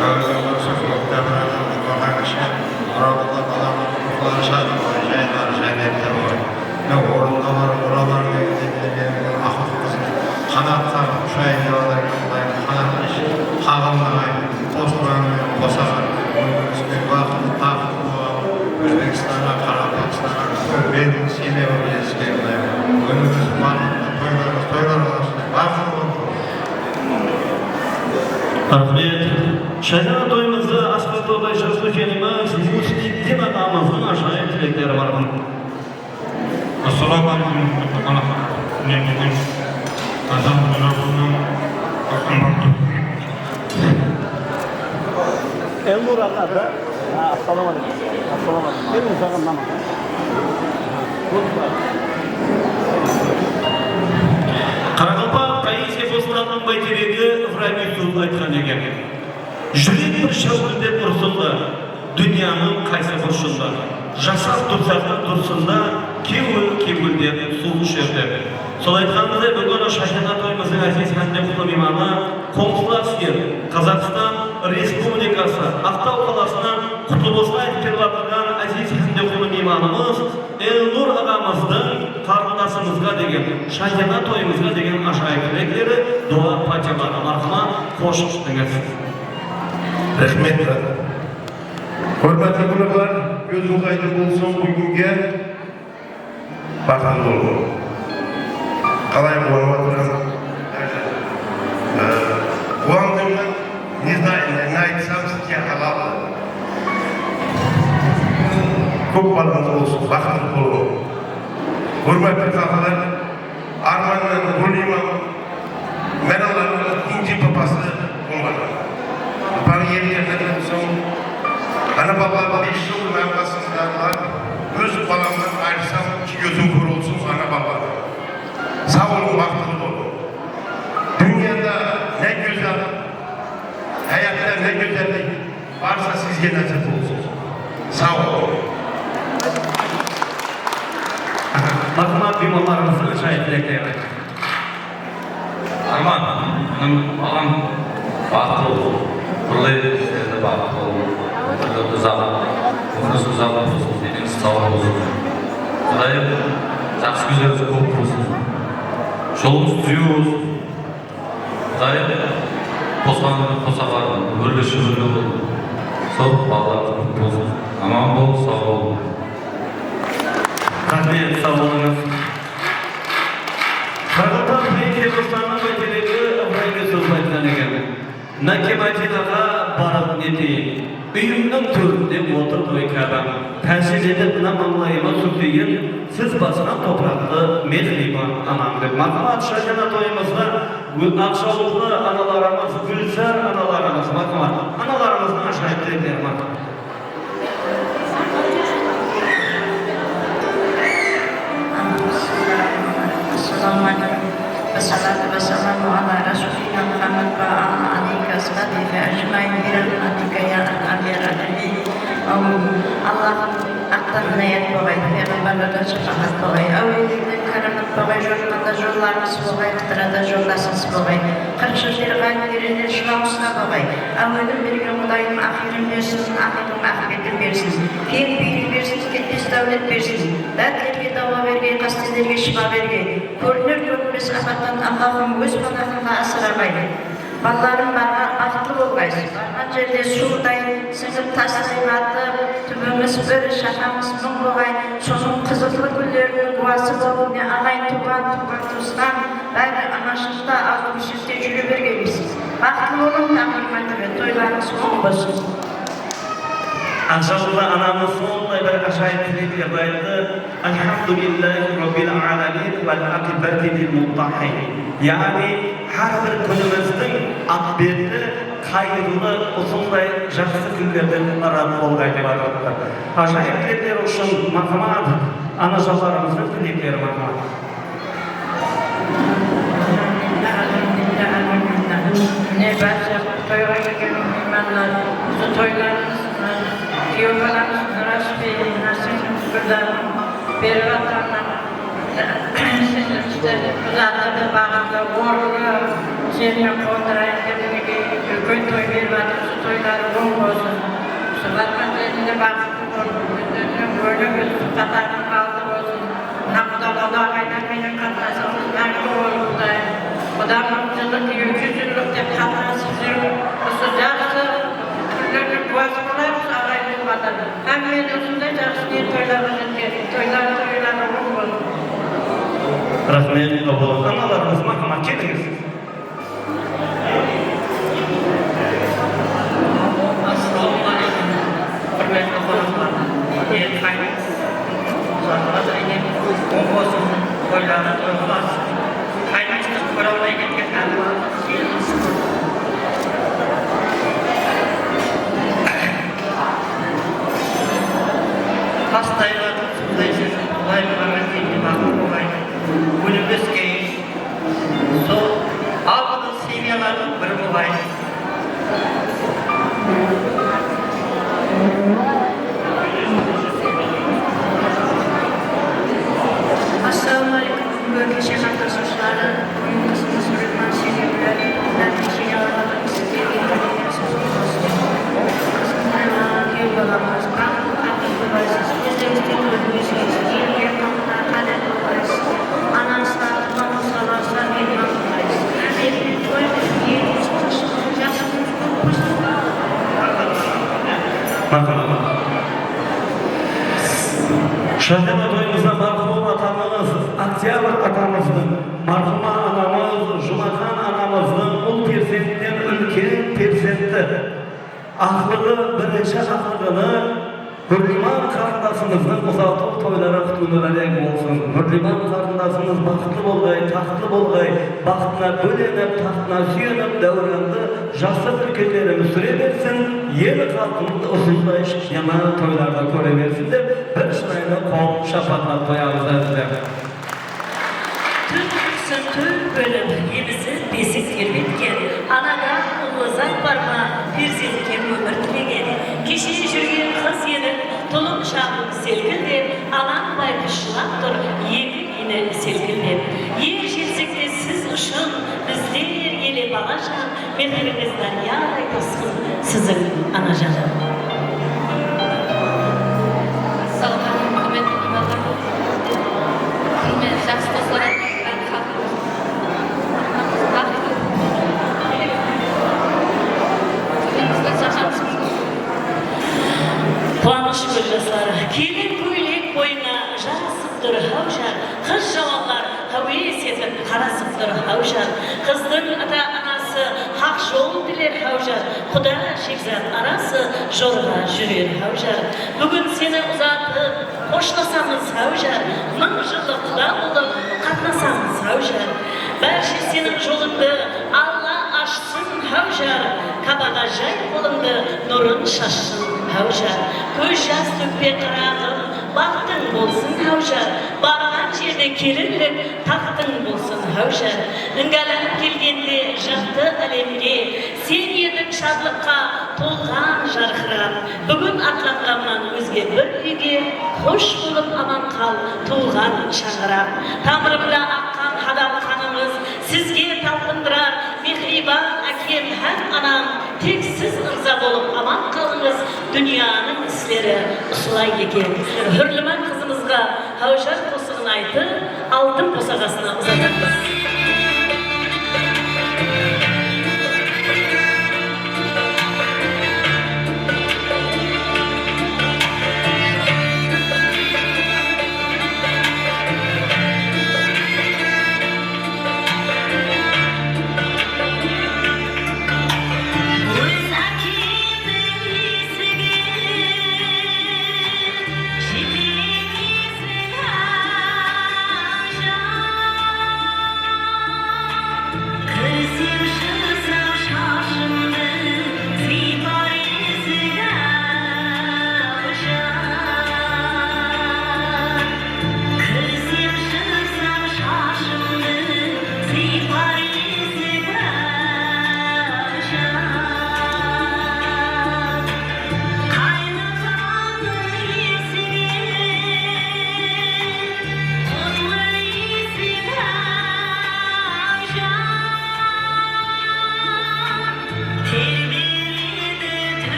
Dawıtbay Sózbekti, Nurabulla balanıń ruwxları shad bolǵay, janları jánnette bolǵay. Mine, ornında bar, oralar degende mine, meniń aqıl qızım qanat qaǵıp ushayın dep atır eken, Qudayım, qanatın qaǵılmaǵay, qosılaman, qosa bar. Ózbek baxıtlı, taxtlı bolıp, Ózbekstanǵa, Qaraqalpaqstanǵa úlken belgili semya bolıp jetiske, Qudayım. Ónimiz baxıtlı, toylarımız toylar bolsın, baxıtlı bolsın. Raxmet. Shadiyana toyımızda Asqar Tolqay Jasúlkenimiz, Musliddin aǵamızdıń ájayıp tilekleri bar. Assalawma áleykum, qonaqlar. Menen Azam Nurabunıń Elnur aǵa da. Ha, assalawma áleykum. Assalawma áleykum. Keliń, saǵan namaz. Qaraqalpaq poeziya bostanınıń báyteregi Ibirayım Yusupov aytqan eken, júrek bir sháwkildep ursın da, dúnyanıń qaysı burshında, jasap tursaq ta tursın da, kewil-kewildep suw isher dep. Sol aytqanımızday, búgin shadiyana toyımızdıń áziz hámde qutlı miymanı, qońsılas el, Qazaqstan Respublikası, Aqtaw qalasınan qutlı bolsın aytıp kelip atırǵan áziz hámde qutlı miymanımız Elnur aǵamızdıń qarındasımızǵa degen, shadiyana toyımızǵa degen ájayıp tilekleri, duwa-pátiyaları. Marhamat, xosh keldińiz. Raxmet, brat. Húrmetli qonaqlar, kózińiz aydın bolsın búgingi. Baxıtlı bolıń. Qalay quwanıp atırman. Ee, quwandım, не знаю, ne, ne aytsam, sizge halal. Kóp balańız bolsın, baxıtlı bolıń. Húrmetli xalıqlar, Armannan Gúlimam Meralanıń ekinshi papası bolǵan. Apań eri jannatta bolsın. Ana-babalar bes jıl mán qasımdadılar. Óz balamnan ayırılsam, kózim kór bolsın ana-babalar. Saw bolıń, baxıtlı bolıń. Dúnyada ne gózzal, háyatta ne gózzal deydi. Barsa sizge násip bolsın. Saw bolıń. Marhamat, miymanlarımızdıń ájayıp tilekleri. Arman, meniń balam baxıtlı bolsın. Turlı sizler de baxıtlı bolıń. Ómir uzaq, ómirińiz uzaq bolsın, deneniz sawlıq bolsın. Qudayım, jaqsı kúnlerińiz kóp bolsın. Jolıńız túziw bolsın. Qudayım qosqanıńdı qosa bar, órge shúbirge bol. Sol balalarıńız kóp bolsın. Aman bol, saw bol. Raxmet, saw bolıńız. Qaraqalpaq poeziya bostanınıń báyteregi Ibirayım Yusupov aytqan eken. Mına ke Madinaǵa barıp neteyin? Úyimniń tórinde otır ǵoy Kábam. Tájim etip mına mańlayıma súrteyin, siz basqan topıraqtı mehriban anam dep. Marhamat, shadiyana toyımızda Aqshawlıqlı analarımız, gúlzar analarımız, marhamat. Analarımızdıń ajayıp tilekleri, marhamat. Assalamu aleykum. Wassalatu wassalamu ala rasulina Muhammad wa ala alihi wa ashabihi ajmain bi rahmatika ya arhamar rahimin. Allahım, aqtan inayat boǵay, peyǵambarlardan shafaat boǵay, áwliyelerden káramat boǵay, jorıtqanda jollarıńız boǵay, qıtırada jollasıńız boǵay. Qırq jıl beri ǵayıp berenler jılawısına boǵay. Áwelin bergen Qudayım aqırın bersin, aqırın aqıbetin bersin. Keń peyil bersin, ketpes dáwlet bersin. Dártlerge dawa bergey, qástelerge shıpa bergey. Kóriner-kórinbes apattan Allahım óz panaxında asıraǵay. Balalarım barǵan baxıtlı bolǵaysız. Barǵan jerde suwday sińip, tastay batıp, túbińiz bir, shaxańız mıń boǵay. Sonıń qızıllı gúlleriniń gúwası bolıp, ne aǵayin, tuwǵan, tuwǵan-tuwısqan, bári amashlıqta, azıw-ishlikte júre bergeymiz. Baxıtlı bolıń, taǵıyır mártebe, toylarıńız oń bolsın. Aqshawlıqlı anamız sonday bir ajayıp tileklerdi ayttı. Alhamdulillahi Rabbil alamin wal aqibati lil muttaqin. Yaǵnıy, hár bir kúnimizdiń aqıbeti qayırlı, usınday jaqsı kúnlerden ibarat bolǵay dep atırıptı. Ajayıp tilekler ushın marhamat, anajanlarımızdıń tilekleri, marhamat. Mine, bárshi toyǵa kelgen miymanlar, usı toylarıńız, kúyew balamız Nurashbey, Nasim, Gúldarım berip atırǵan, uzatıp, baxıtlı, orınlı jerine qondırayın dep, minekey, úlken toy berip atır. Usı toyları oń bolsın. Usı barǵan jerinde baxıtlı bolıp, ózleriniń ónip, usı qatardıń aldı bolsın. Mına Qudalı aǵaylar menen qatnasıwımız máńgi bolıp, Qudayım. Qudamnıń jılı kúyew júz jıllıq dep qatnasıp júrip, usı jaqsı kúnleriniń gúwası bolamız, aǵayin tuwǵanlar. Hámmeni usınday jaqsı ne toylarǵa jetken, toylar, toyları oń bolsın. Raxmet, Qudayım. Analarımız, marhamat, kelińiz. Assalawma aleykum, húrmetli qonaqlar. Ey, qaytıńız, uzaqqa da iynen, oń bolsın, toyları toyǵa ulasın. Qaytıńız, kóre almay ketken hám bar. Kelińiz. Tastay batıp, suwday sińip, Qudayım, ámelden de baxıtlı bolayıq. Ónip ósken sol aldıńǵı semyalardıń biri bolayıq. Assalawma aleykum, úlken jaman qatnasıwshıları, oyın qızımız Rehman Selimler, sizlerge kúyew balamız, baxıtlı qatın qurayınsız, ózleriniz de kórińiz kelsin, elge, xalıqqa qádetli qurayınsız, anasızlar, tuwǵanıńızǵa barsa mehman qurayınsız. Hámmeniń toyıńız, elimiz tınıshlıǵı, jaqsılıǵı kóp bolsın. Marhamat. Shadiyana toyımızda marhum atamız, Oktябrь atamızdıń, marhuma anamız, Jumaxan anamızdıń ul persentinen úlken persenti, aqlıǵı birinshi aqlıǵını Húrliman qarındasımızdıń uzatıw toyları qutıwına bálen bolsın. Húrliman qarındasımız baxıtlı bolǵay, taxtlı bolǵay, baxtına bólenip, taxtına súyenip, dáwrandı jası úlkenlerimiz súre bersin, el-xalqımız usınday shadiyana toylarda kóre bersin dep, bir shıraylı qol shapaqlap qoyamız, ázizler. Tún túrsin tór bólip, emizip besik terbetken, anadan ullı zat bar ma, perzentke ómir tilegen? Keshe júrgen qız edik, tulım shaǵıń selkildep, anań bayqus jılap tur, eki iyni selkildep. Er jetisek te siz ushın, bizler ele balajan, mehrińiz dáryaday tosqın, siziń anajanım. Assalawma aleykum, húrmetli miymanlar. Húrmetli jaqsı doslar, quwanısh kóz jasları. Kelin kóylek boyıńa jarasıp tur, háwjar. Qız jawanlar háwes etip qarasıp tur, háwjar. Qızdıń ata-anası haq jolın tiler, háwjar. Quda shekzat arası jorǵa júrer, háwjar. Búgin seni uzatıp xoshlasamız, háwjar. Mıń jıllıq quda bolıp qatnasamız, háwjar. Bárshe seniń jolıńdı Alla ashsın, háwjar. Kabaǵa jay qolıńdı, nurın shashsın, háwjar. Kóz jas tókpe, qaraǵım, baxtıń bolsın, háwjar. Barǵan jerde kelinlik taxtıń bolsın, háwjar. Ińgaylanıp kelgende jaqtı álemge, sen ediń shadlıqqa tolǵan jarqırap. Búgin atlanǵanman ózge bir úyge, xosh bolıp aman qal, tuwǵan shańaraq. Tamırımda aqqan hadal qanıńız sizge talpındırar, mehriyban ákem hám anam. Tek siz ırza bolıp aman qalıńız, dúnyanıń isleri usılay eken. Húrliman qızımızǵa háwjar qosıǵın aytıp, altın bosaǵasına uzatırmız.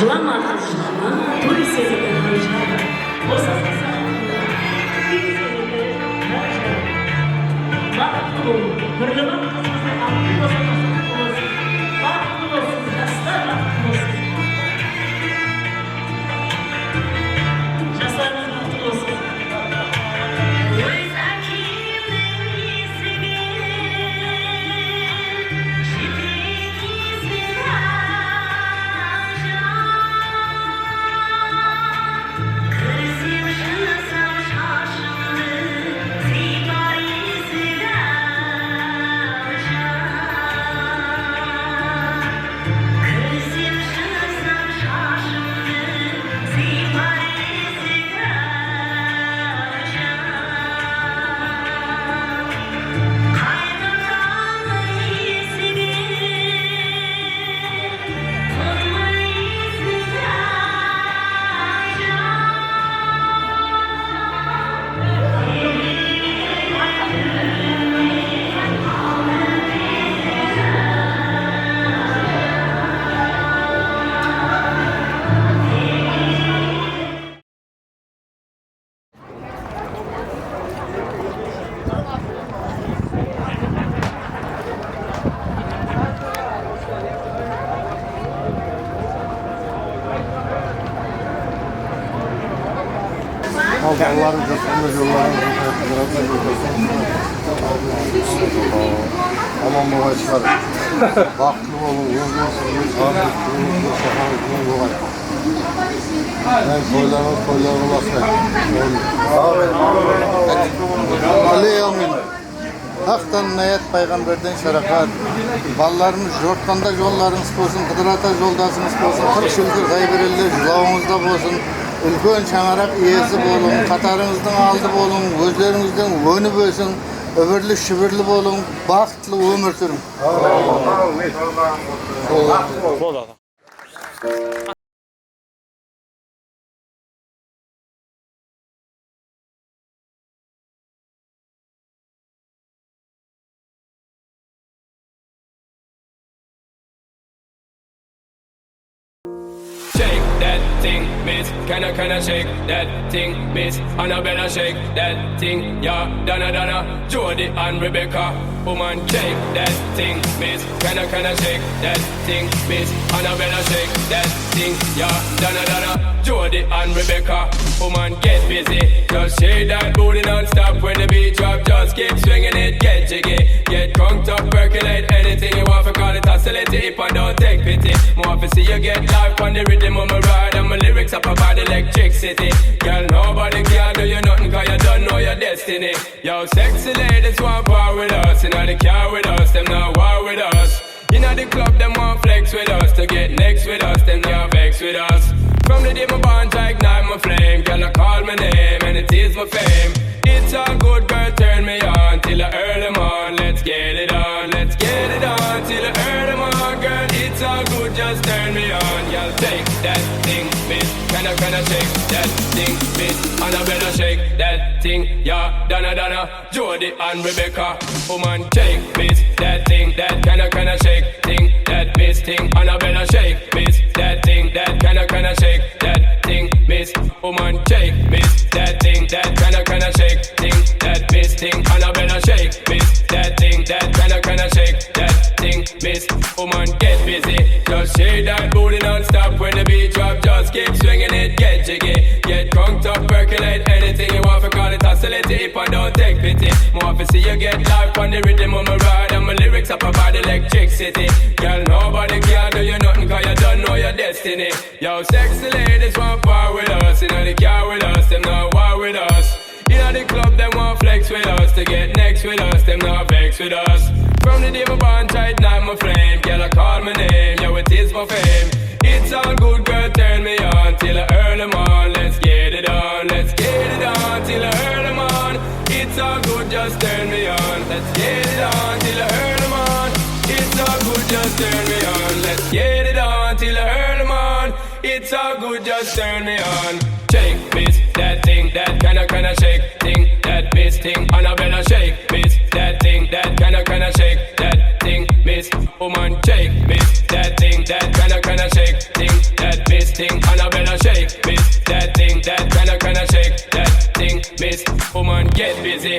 Jılama, qız, jılama, toy seniki, háwjar. Bosaǵa salıp, úy seniki, háwjar. Baxıtlı bol, Húrliman qızımızdıń altın bosaǵası qutlı bolsın. Baxıtlı bolsın, jaslar baxıtlı bolsın. Jaslarımız baxıtlı bolsın. Allarım jurtımız, jollarımız, jollarımız, jollarımız. Aman bolayıqlar. Baxıtlı bolıń, óziniń, siziń, shaqarıńız bolayıq. Ámin, toylarıńız, toylarıńız bolsın. Ámin. Ámin. Haqtan inayat, payǵambardan sharaqat. Balalarımız jortqanda jollarıńız bolsın, Qıdır ata joldasıńız bolsın, qırq jıldır qay bereller jılawıńızda bolsın. Úlken shańaraq iyesi bolıń, qatarıńızdıń aldı bolıń, ózlerińizden ónip ósiń, ibirli-shibirli bolıń, baxıtlı ómir súriń. Shake that thing, miss. Can I, can I shake that thing, miss? Annabella, shake that thing, yeah. Donna, Donna, Jody and Rebecca. Woman, shake that thing, miss. Can I, can I shake that thing, miss? Annabella, shake that thing, yeah. Donna, Donna, Jody and Rebecca. Woman, get busy. Just shake that booty non-stop when the beat drop. Just keep swinging it, get jiggy. Get crunked up, percolate anything you want fi call it hostility. If I don't take pity, more fi see you get life on the rhythm of my ride. And my lyrics up about electricity. Girl, nobody can do you nothing 'cause you don't know your destiny. Yo, sexy ladies want war with us, inna the car with us, dem not war with us. Inna the club, dem want flex with us, to get next with us, dem not vex with us. From the day my bonds, I ignite my flame, girl, I call my name, and it is my fame. It's all good, girl, turn me on, till I earn them on. Let's get it on, let's get it on, till I earn them on, girl, it's all good, just turn me on. Girl, take that thing, miss, can I, can I shake that thing, miss? Annabella, shake that thing, yeah, Donna, Donna. Jody and Rebecca. Woman, shake, miss, that thing, that kinda, kinda shake thing, that miss thing. Annabella, shake, miss, that thing, that kinda, kinda shake that thing, miss. Woman, shake, miss, that thing, that kinda, kinda shake thing, that miss thing. Annabella, shake, miss, that thing, that kinda, kinda shake that thing, miss. Woman, get busy. Just shake that booty non-stop when the beat drop. Just keep swinging it, get jiggy. Get crunked up, percolate anything you want fi call it hostility. If I don't take pity, more fi see you get life on the rhythm of my ride. And my lyrics up about electricity. Girl, nobody can do you nothing 'cause you don't know your destiny. Yo, sexy ladies want war with us, inna the car with us, dem not war with us. Inna the club, dem want flex with us, to get next with us, dem not vex with us. From the day my bond tight, not my flame, girl, I call my name, yo, it is my fame. It's all good, girl, turn me on, till I earn them on. Let's get it on, let's get it on, till I earn them on. It's all good, just turn me on. Let's get it on, till I earn them on. It's all good, just turn me on. Let's get it on, till I earn them on. It's all good, just turn me on. Shake, miss, that thing, that kinda, kinda shake thing, that miss thing. Annabella, shake, miss, that thing, that kinda, kinda shake that thing, miss. Woman, shake, miss, that thing, that kinda, kinda shake thing, that miss thing. Annabella, shake, miss, that thing, that kinda, kinda shake that thing, miss. Woman, get busy.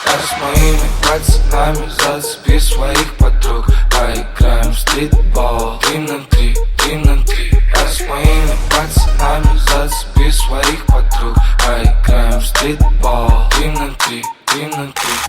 А с моими пацанами зацепи своих подруг, поиграем в стритбол. Три на три, три на три. А с моими пацанами зацепи своих подруг, поиграем в стритбол. Три на три.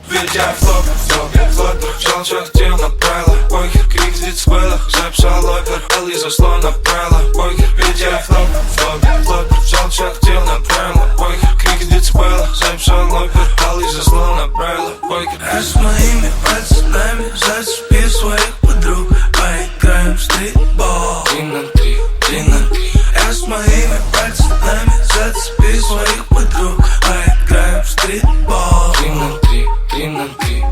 Ведь я флопер, флопер, флопер. Взял, чё хотел, направила. Похер, крик, зрит, спойлер. Записал опер, алый заслон, направила. Похер, ведь я флопер, флопер, флопер. Взял, чё хотел, направила. Похер, крик, зрит, спойлер. Записал опер, алый заслон, направила. Похер. А с моими пацанами зацепи своих подруг, поиграем в стритбол. Три на три, три на три. А с моими пацанами зацепи своих подруг, поиграем в стритбол. Три на три, три на три.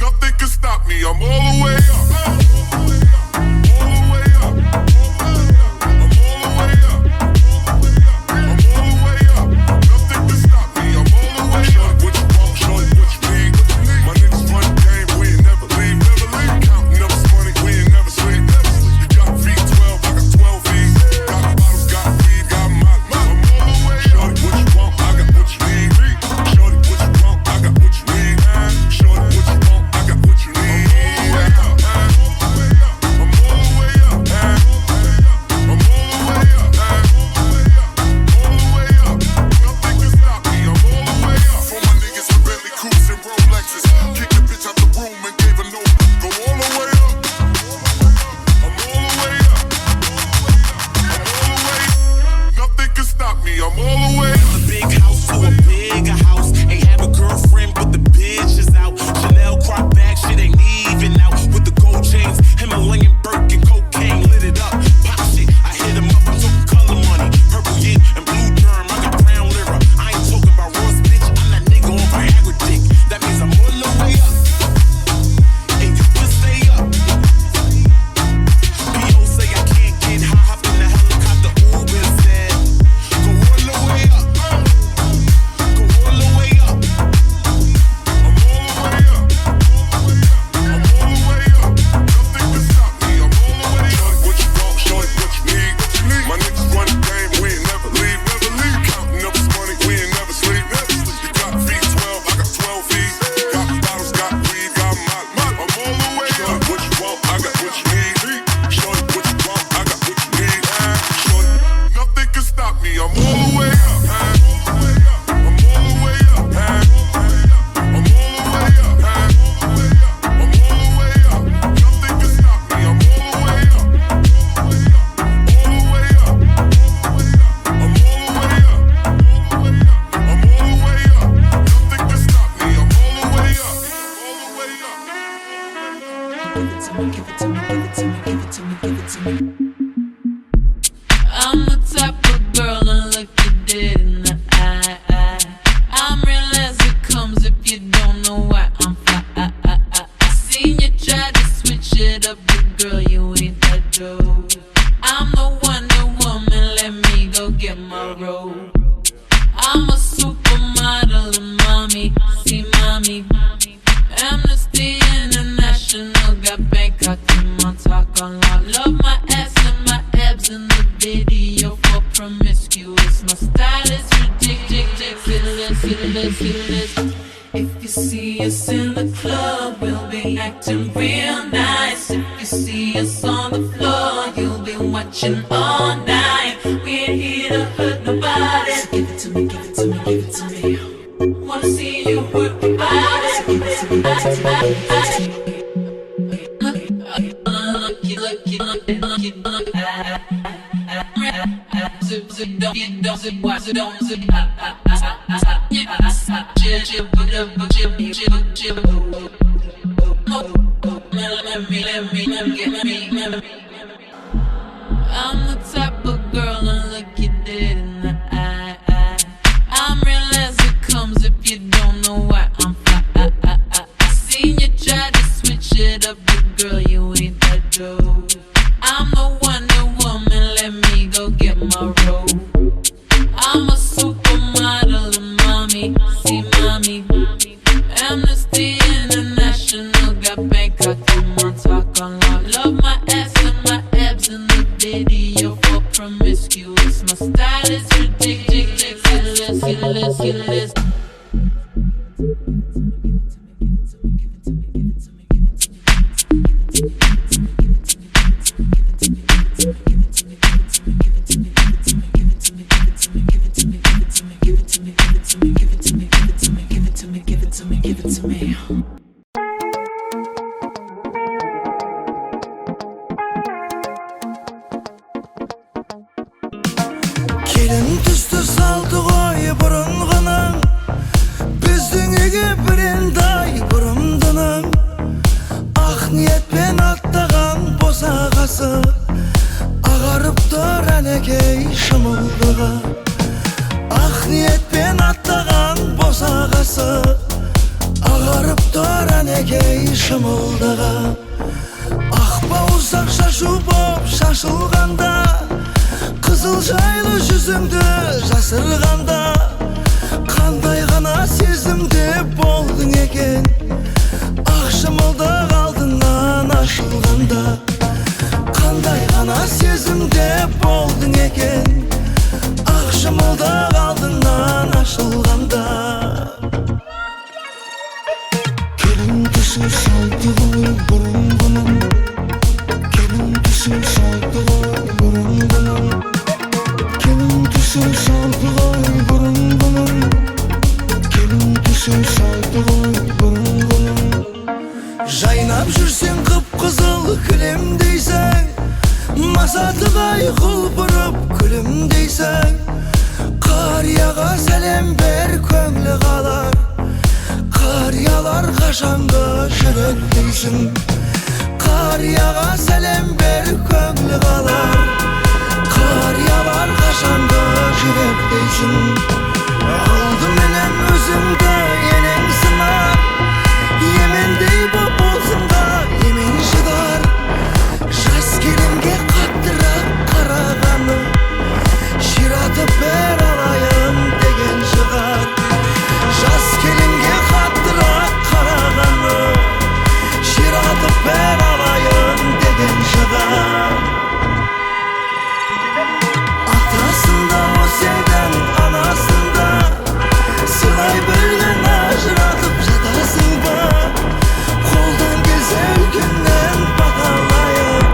Nothing can stop me, I'm all the way up. All the way up. I'm all the way up. I'm all the way up. Nothing can stop me, I'm all the way up. Show 'em what you want, show 'em what you need. My niggas run the game, we ain't never leave, never leave. Counting up this money, we ain't never I'm the type of girl to look you dead in the eye. I'm real as it comes if you don't know why I'm fly. I seen you try to switch it up, but girl, you ain't that dope. I'm the Wonder Woman, let me go get my robe. I'm a supermodel and mommy, see mommy. Amnesty International got Bangkok in my talk on law. Love my ass and my abs in the video for promiscuous. My style is ridiculous, ridiculous. If you see us in the club, we'll be acting real nice. If you see us on the floor, you'll be watching all night. We ain't here to hurt nobody. So give it to me, give it to me, give it to me. Wanna see you work your body. So give it to me, give it to me, give it to me. I'm the type of girl to look you dead in the eye. I'm real as it comes if you don't know why I'm fly. I seen you try to switch it up, but girl, you ain't that dope. I'm the Wonder Woman, let me go get my robe. I'm a supermodel, mommy, see mommy. Amnesty International got Bangkok in my talk on law. Love my ass and my abs in the video for promiscuous. My style is ridiculous, ridiculous. Kelin tústi saltı ǵoy burınǵınıń, bizdiń úyge birendey burındınıń. Aq niyetpen atlaǵan bosaǵası, aǵarıp tur ánekey shımıldıǵı. Aq niyetpen atlaǵan bosaǵası, aǵarıp tur ánekey shımıldıǵı. Aq bawırsaq shashıw bolıp shashılǵanda, qızıl jaylı júzińdi jasırǵanda, qanday ǵana sezimde boldıń eken, aq shımıldıq aldıńnan ashılǵanda. Qanday ǵana sezimde boldıń eken, aq shımıldıq aldıńnan ashılǵanda. Kelin túsi saltı ǵoy burınǵınıń. Kelin túsi saltı ǵoy burınǵınıń. Kelin túsi saltı ǵoy burınǵınıń. Kelin túsi saltı ǵoy burınǵınıń. Jaynap júrseń qıp-qızıl kilimdeyseń, masatıday qulpırıp kúlimdeyseń. Qariyaǵa sálem ber, kóńli qalar. Qariyalar qashanǵı júrekteyseń. Qariyaǵa sálem ber, kóńli qalar. Qariyalar qashanǵı júrekteyseń. Aldı menen ózińdi eneń sınar. Emendey bolıp bolsın da, emen shıdar. Jas kelinge qattıraq qaraǵanı, shiratıp ber alayın degen shıǵar. Jas kelinge qattıraq qaraǵanı, shiratıp ber alayın degen shıǵar. Atasın da ósediń, anasın da sılay bilgen, ajıratıp jatasıń ba? Qoldan kelse úlkennen bata alayıq,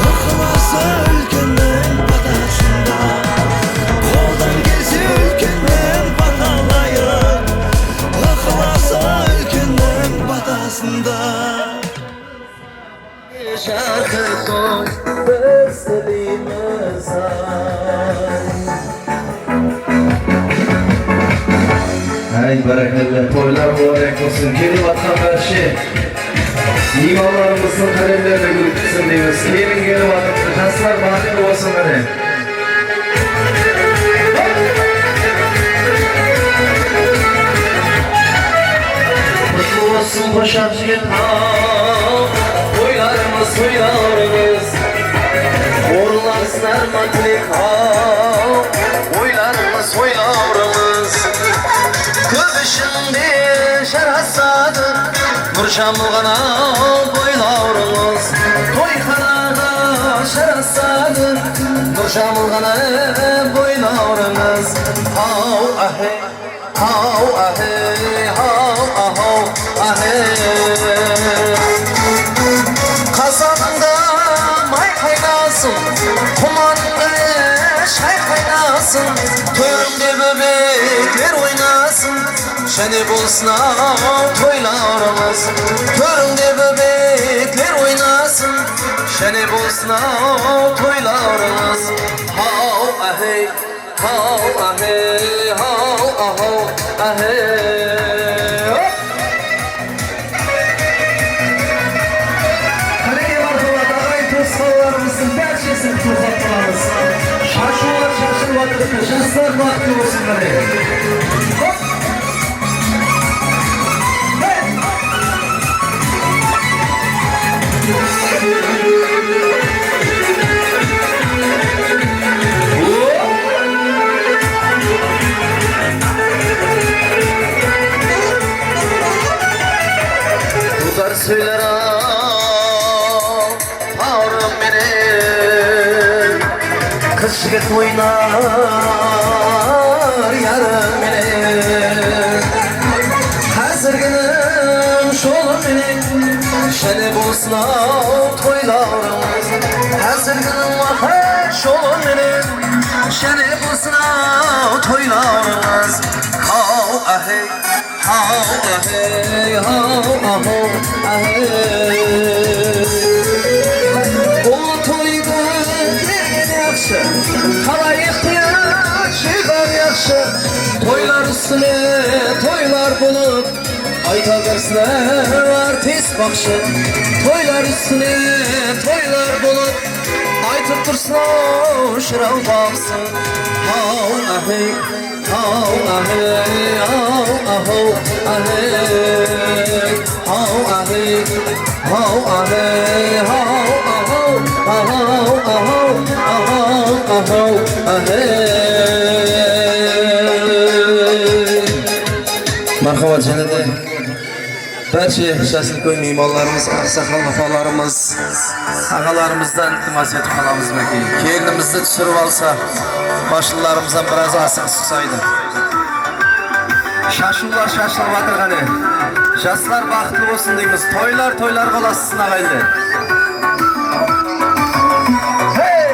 ıqlası úlkenniń batasında. Qoldan kelse úlkennen bata alayıq, ıqlası úlkenniń batasında. Jaqsı toy biz tileymiz ay. Ay, bárekella, toylar mubarek bolsın. Kelip atqan bárshe. Miymanlarımızdıń qádemlerine gúl tússin deymiz. Kelin kelip atırıptı. Jaslar baxıtlı bolsın, qáne. Qutlı bolsın, xosham jigit, toylarımız, toylarımız. Orınlansın árman tilek, toylarımız, toylarımız. Kóp ishinde jarasadı, nur jamılǵan boylarıńız. Toyxanaǵa jarasadı, nur jamılǵan boylarıńız. Haw, ahey, haw, ahey, haw, ahaw, ahey. Qazaǵıńda may qaynasın, qumanıńda shay qaynasın, tórińde bóbekler oynasın. Jáne bolsın-aw toylarıńız, tórińde bóbekler oynasın. Jáne bolsın-aw toylarıńız. Haw, ahey, haw, ahey, haw, ahaw, ahey. Qánekey, marhamat, aǵayin tuwısqanlarımızdıń bárshesin qutlıq qılamız. Shashıwlar shashılıp atırıptı, jaslar baxıtlı bolsın, qáne. Hop! Hey! Duwtar sóyler-aw, bawırım menen, qız jigit oynar yarım menen. Házirginiń jolı menen, jáne bolsın-aw toylarıńız. Házirginiń waqıt jolı menen, jáne bolsın-aw toylarıńız. Haw, ahey. Haw, ahey, haw, ahaw, ahey. Bul toydı bergen yaqshı, xalayıq tiyaq jıyǵan yaqshı. Toylar ústine toylar bolıp, ayta bersin artist baqshı. Toylar ústine toylar bolıp, aytıp tursın-aw jıraw baqsı. Haw, ahey. Haw, ahey, haw, ahaw, ahey. Haw, ahey, haw, ahey, haw, ahaw, ahaw, ahaw, ahaw, ahaw, ahey. Marhamat, jáne de. Bárshe jas úlken miymanlarımız, aqsaqal apalarımız, aǵalarımızdan iltimas etip qalamız, máke. Kelinimizdi túsirip alsa, basshılarımızdan birazı asıǵıs usaydı. Shashıwlar shashılıp atır, qáne. Jaslar baxıtlı bolsın deymiz. Toylar, toylar bolasın, aǵayinler. Hey!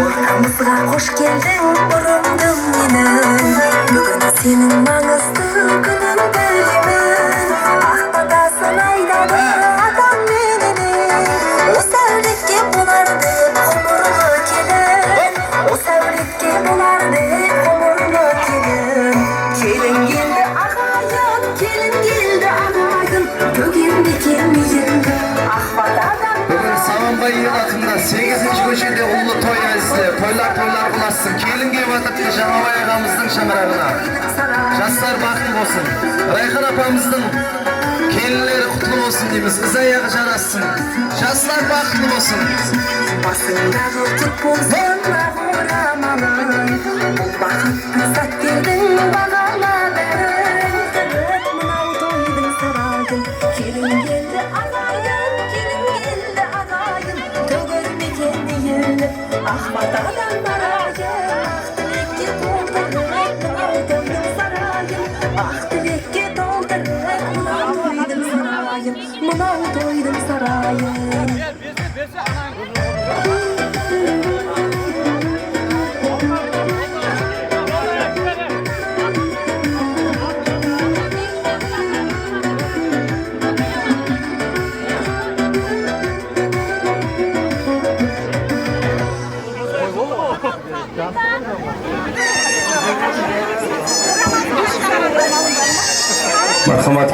Ortamızǵa xosh keldiń, urındım meni. Búgin seniń mańızlı kúniń bilemen. Aq batasın aytadı atań menen. Usı áwletke bolar dep ǵumırlı kelin. Usı áwletke bolar dep ǵumırlı kelin. Kelin keldi aǵayın, kelin keldi aǵayın. Tógen meken meyindi aq batadan. Búgin Sabanbay atında segizinshi kóshede ullı toy, ázizler. Toylar, toylar qılasın. Kelin kelip atırıptı Jańabay aǵamızdıń shańaraǵına. Jaslar baxıtlı bolsın. Rayxan apamızdıń kelinleri qutlı bolsın deymiz. Iz ayaǵı jarasın. Jaslar baxıtlı bolsın. Basıńdaǵı qut bolsın, aq oramalıń. Bul baxıttı sátlerdiń baǵala bárin. Mınaw toydıń sarayın, kelin keldi aǵayın, kelin keldi aǵayın. Tógilmegen meyil, aq matadan barayın. Aq tilekke toltırıp, mınaw toydıń sarayın. Aq tilekke toltırıp, mınaw toydıń sarayın. Mınaw toydıń sarayın.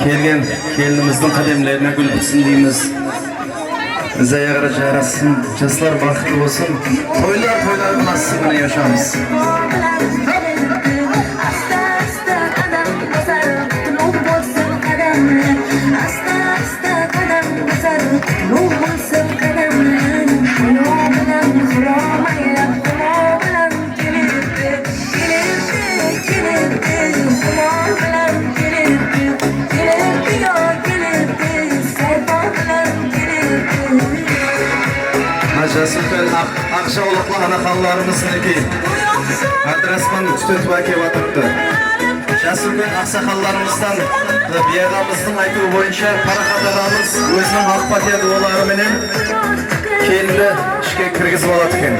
Kelgen kelinimizdiń qádemlerine gúl pitsin deymiz. Biz ayaǵara jarasın, jaslar baxıtlı bolsın. Toylar, toylar qılasız, mine, yashamız. Asta-asta qadam basar, qutluw bolsın qádemler. Asta-asta qadam basar, qutluw bolsın qádemler. Qulo bilan Qulo baylap, qulo bilan kelipti, kelipti, kelipti, qulo bilan kelipti, kelipti, yo, kelipti, sarpon bilan kelipti. Mına jas úlken aq, aq jawlıqlı anaxanlarımız, minekey, adraspan tútetip ákep atırıptı. Jas úlken aqsaqallarımızdan, e, Biyaǵamızdıń aytıwı boyınsha, Paraxat aǵamız óziniń aq pátiya duwaları menen kelindi ishke kirgizip aladı eken.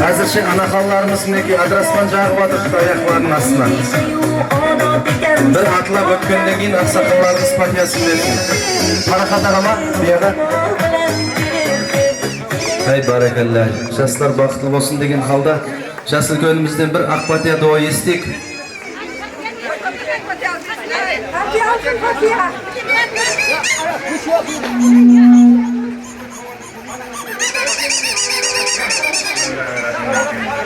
Házirshe anaxanlarımız, minekey, adraspan jaǵıp atırıptı ayaqlarınıń astına. Bir atlap ótkennen keyin aqsaqallarımız pátiyasın bersin. Paraxat aǵama, Biyaǵa. Áy, bárekella. Jaslar baxıtlı bolsın degen halda jas úlkenimizden bir aq pátiya duwa esiteyik.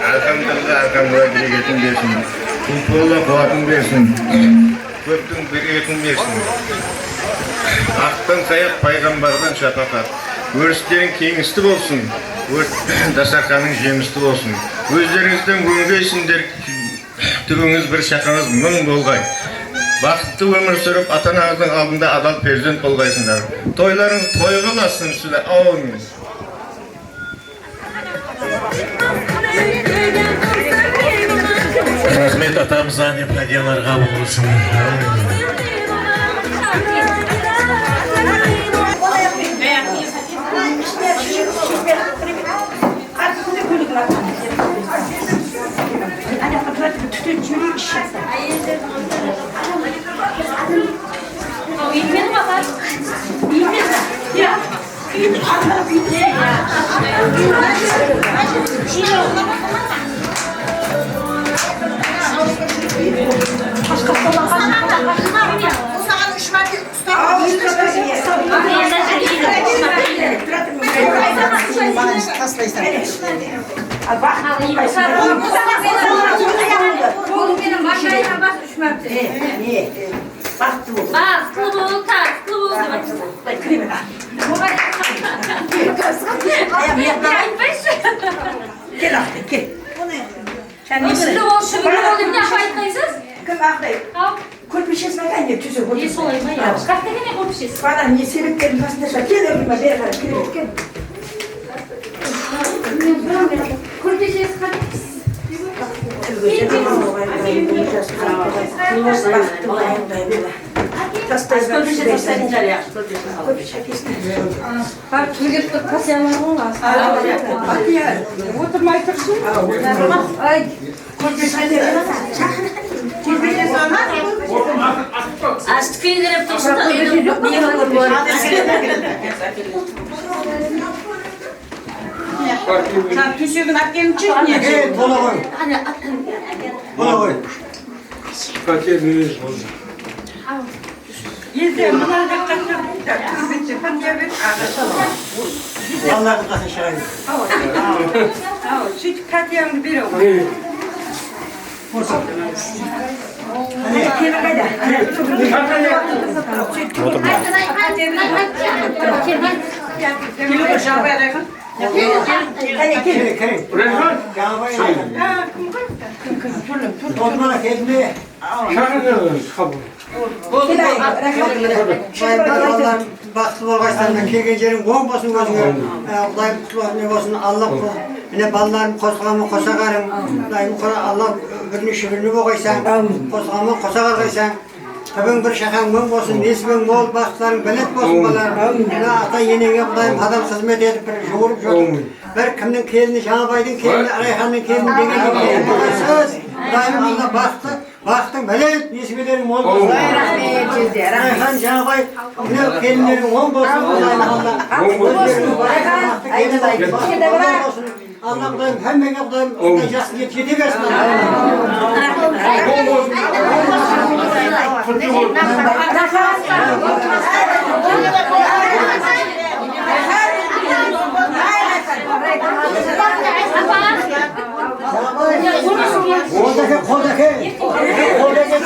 Alhamdulillah, Alhamdulillah, bereketin bersin. Qul-qulla quwatın bersin. Kóptiń bereketin bersin. Aqtan sayaq, payǵambardan shapaqat. Óristeriń keńisti bolsın. Ós-, dastarxanıń jemisli bolsın. Ózlerińizden óngeysinler. Túbińiz bir, shaqańız mıń bolǵay. Baxıtlı ómir súrip, ata-anańızdıń aldında adal perzent bolǵaysınlar. Toylarıńız toyǵa ulasın sizler. Áwmin. Raxmet atamızdan dep hádiyalар qabıl bolsın. Baxıtlı bol, talıqlı bol dep aytqan. Aytpayshı. Kel, Aqtay, kel. Ústinde bol, shúgirli bol dep ne aytqaysız? Kim, Aqtay? Al. Kórpeshesin aytayın, ne túzip otır. E, solay ma, ya? Shkafta ne kórpeshesi? Bala, ne sebeplerdiń basında shıǵar. Kel, Evrima, beri qara, kel, kel. Kórpeshesi qáne? Kórpeshesi tastaydın, jaqsı kórpeshesi. Kórpeshe ákesin. Barıp túlgep tur, qasıyalar ǵoy. Otırmay tursın. Ay. Astı kiyindirip tursın da, úydiń ne kórip. Tósegin ápkelinshe, ne? E, bola ǵoy. Bola ǵoy. Pátiyamız boldı. Elde mına jaqqa túrbette pátiyamız, aǵa. Allardıń qasına shıǵayın. Awa. Awa, sóytip pátiyamdı bere ǵoy. Bolsın. Áne, keli qayda? Áne, otır. Keli ǵoy, jaǵbay alayıq. Qáne, kel. Rayxan. Kim, kim? Kim, kim? Turın, turın. Otırma, kelme. Shaqırıń, qabıl. Boldı, boldı. Balalarım baxıtlı bolǵaysań, kelgen jeriń oń bolsın ózińe. Qudayım qutlı ne bolsın, Alla qutlı. Mine, balalarım qosıǵanman qosa ǵarım. Qudayım qora, Alla bir neshewine bolǵaysań. Qosıǵanman qosa ǵarǵaysań. Túbiń bir, shaqań mıń bolsın, nesibiń mol, baxıtlarıń bálent bolsın, balalarım. Mına ata-eneńe Qudayım hadal xızmet etip, bir juwırıp júrip, bir kimniń kelini, Jańabaydıń kelini, Rayxannıń kelini degen kelin bolǵaysız. Qudayım Alla baxıtlı, baxıtıń bálent, nesibeleriń mol bolsın. Rayxan, Jaǵabay, mine, kelinleriń oń bolsın, Qudayım Alla. Oń bolsın. Rayxan, Aynaday, kishkentay bala. Alla Qudayım hámmege Qudayım usınday jaqsı jete bersin. Rayxan. Qoldaki, qoldaki. Qoldaki.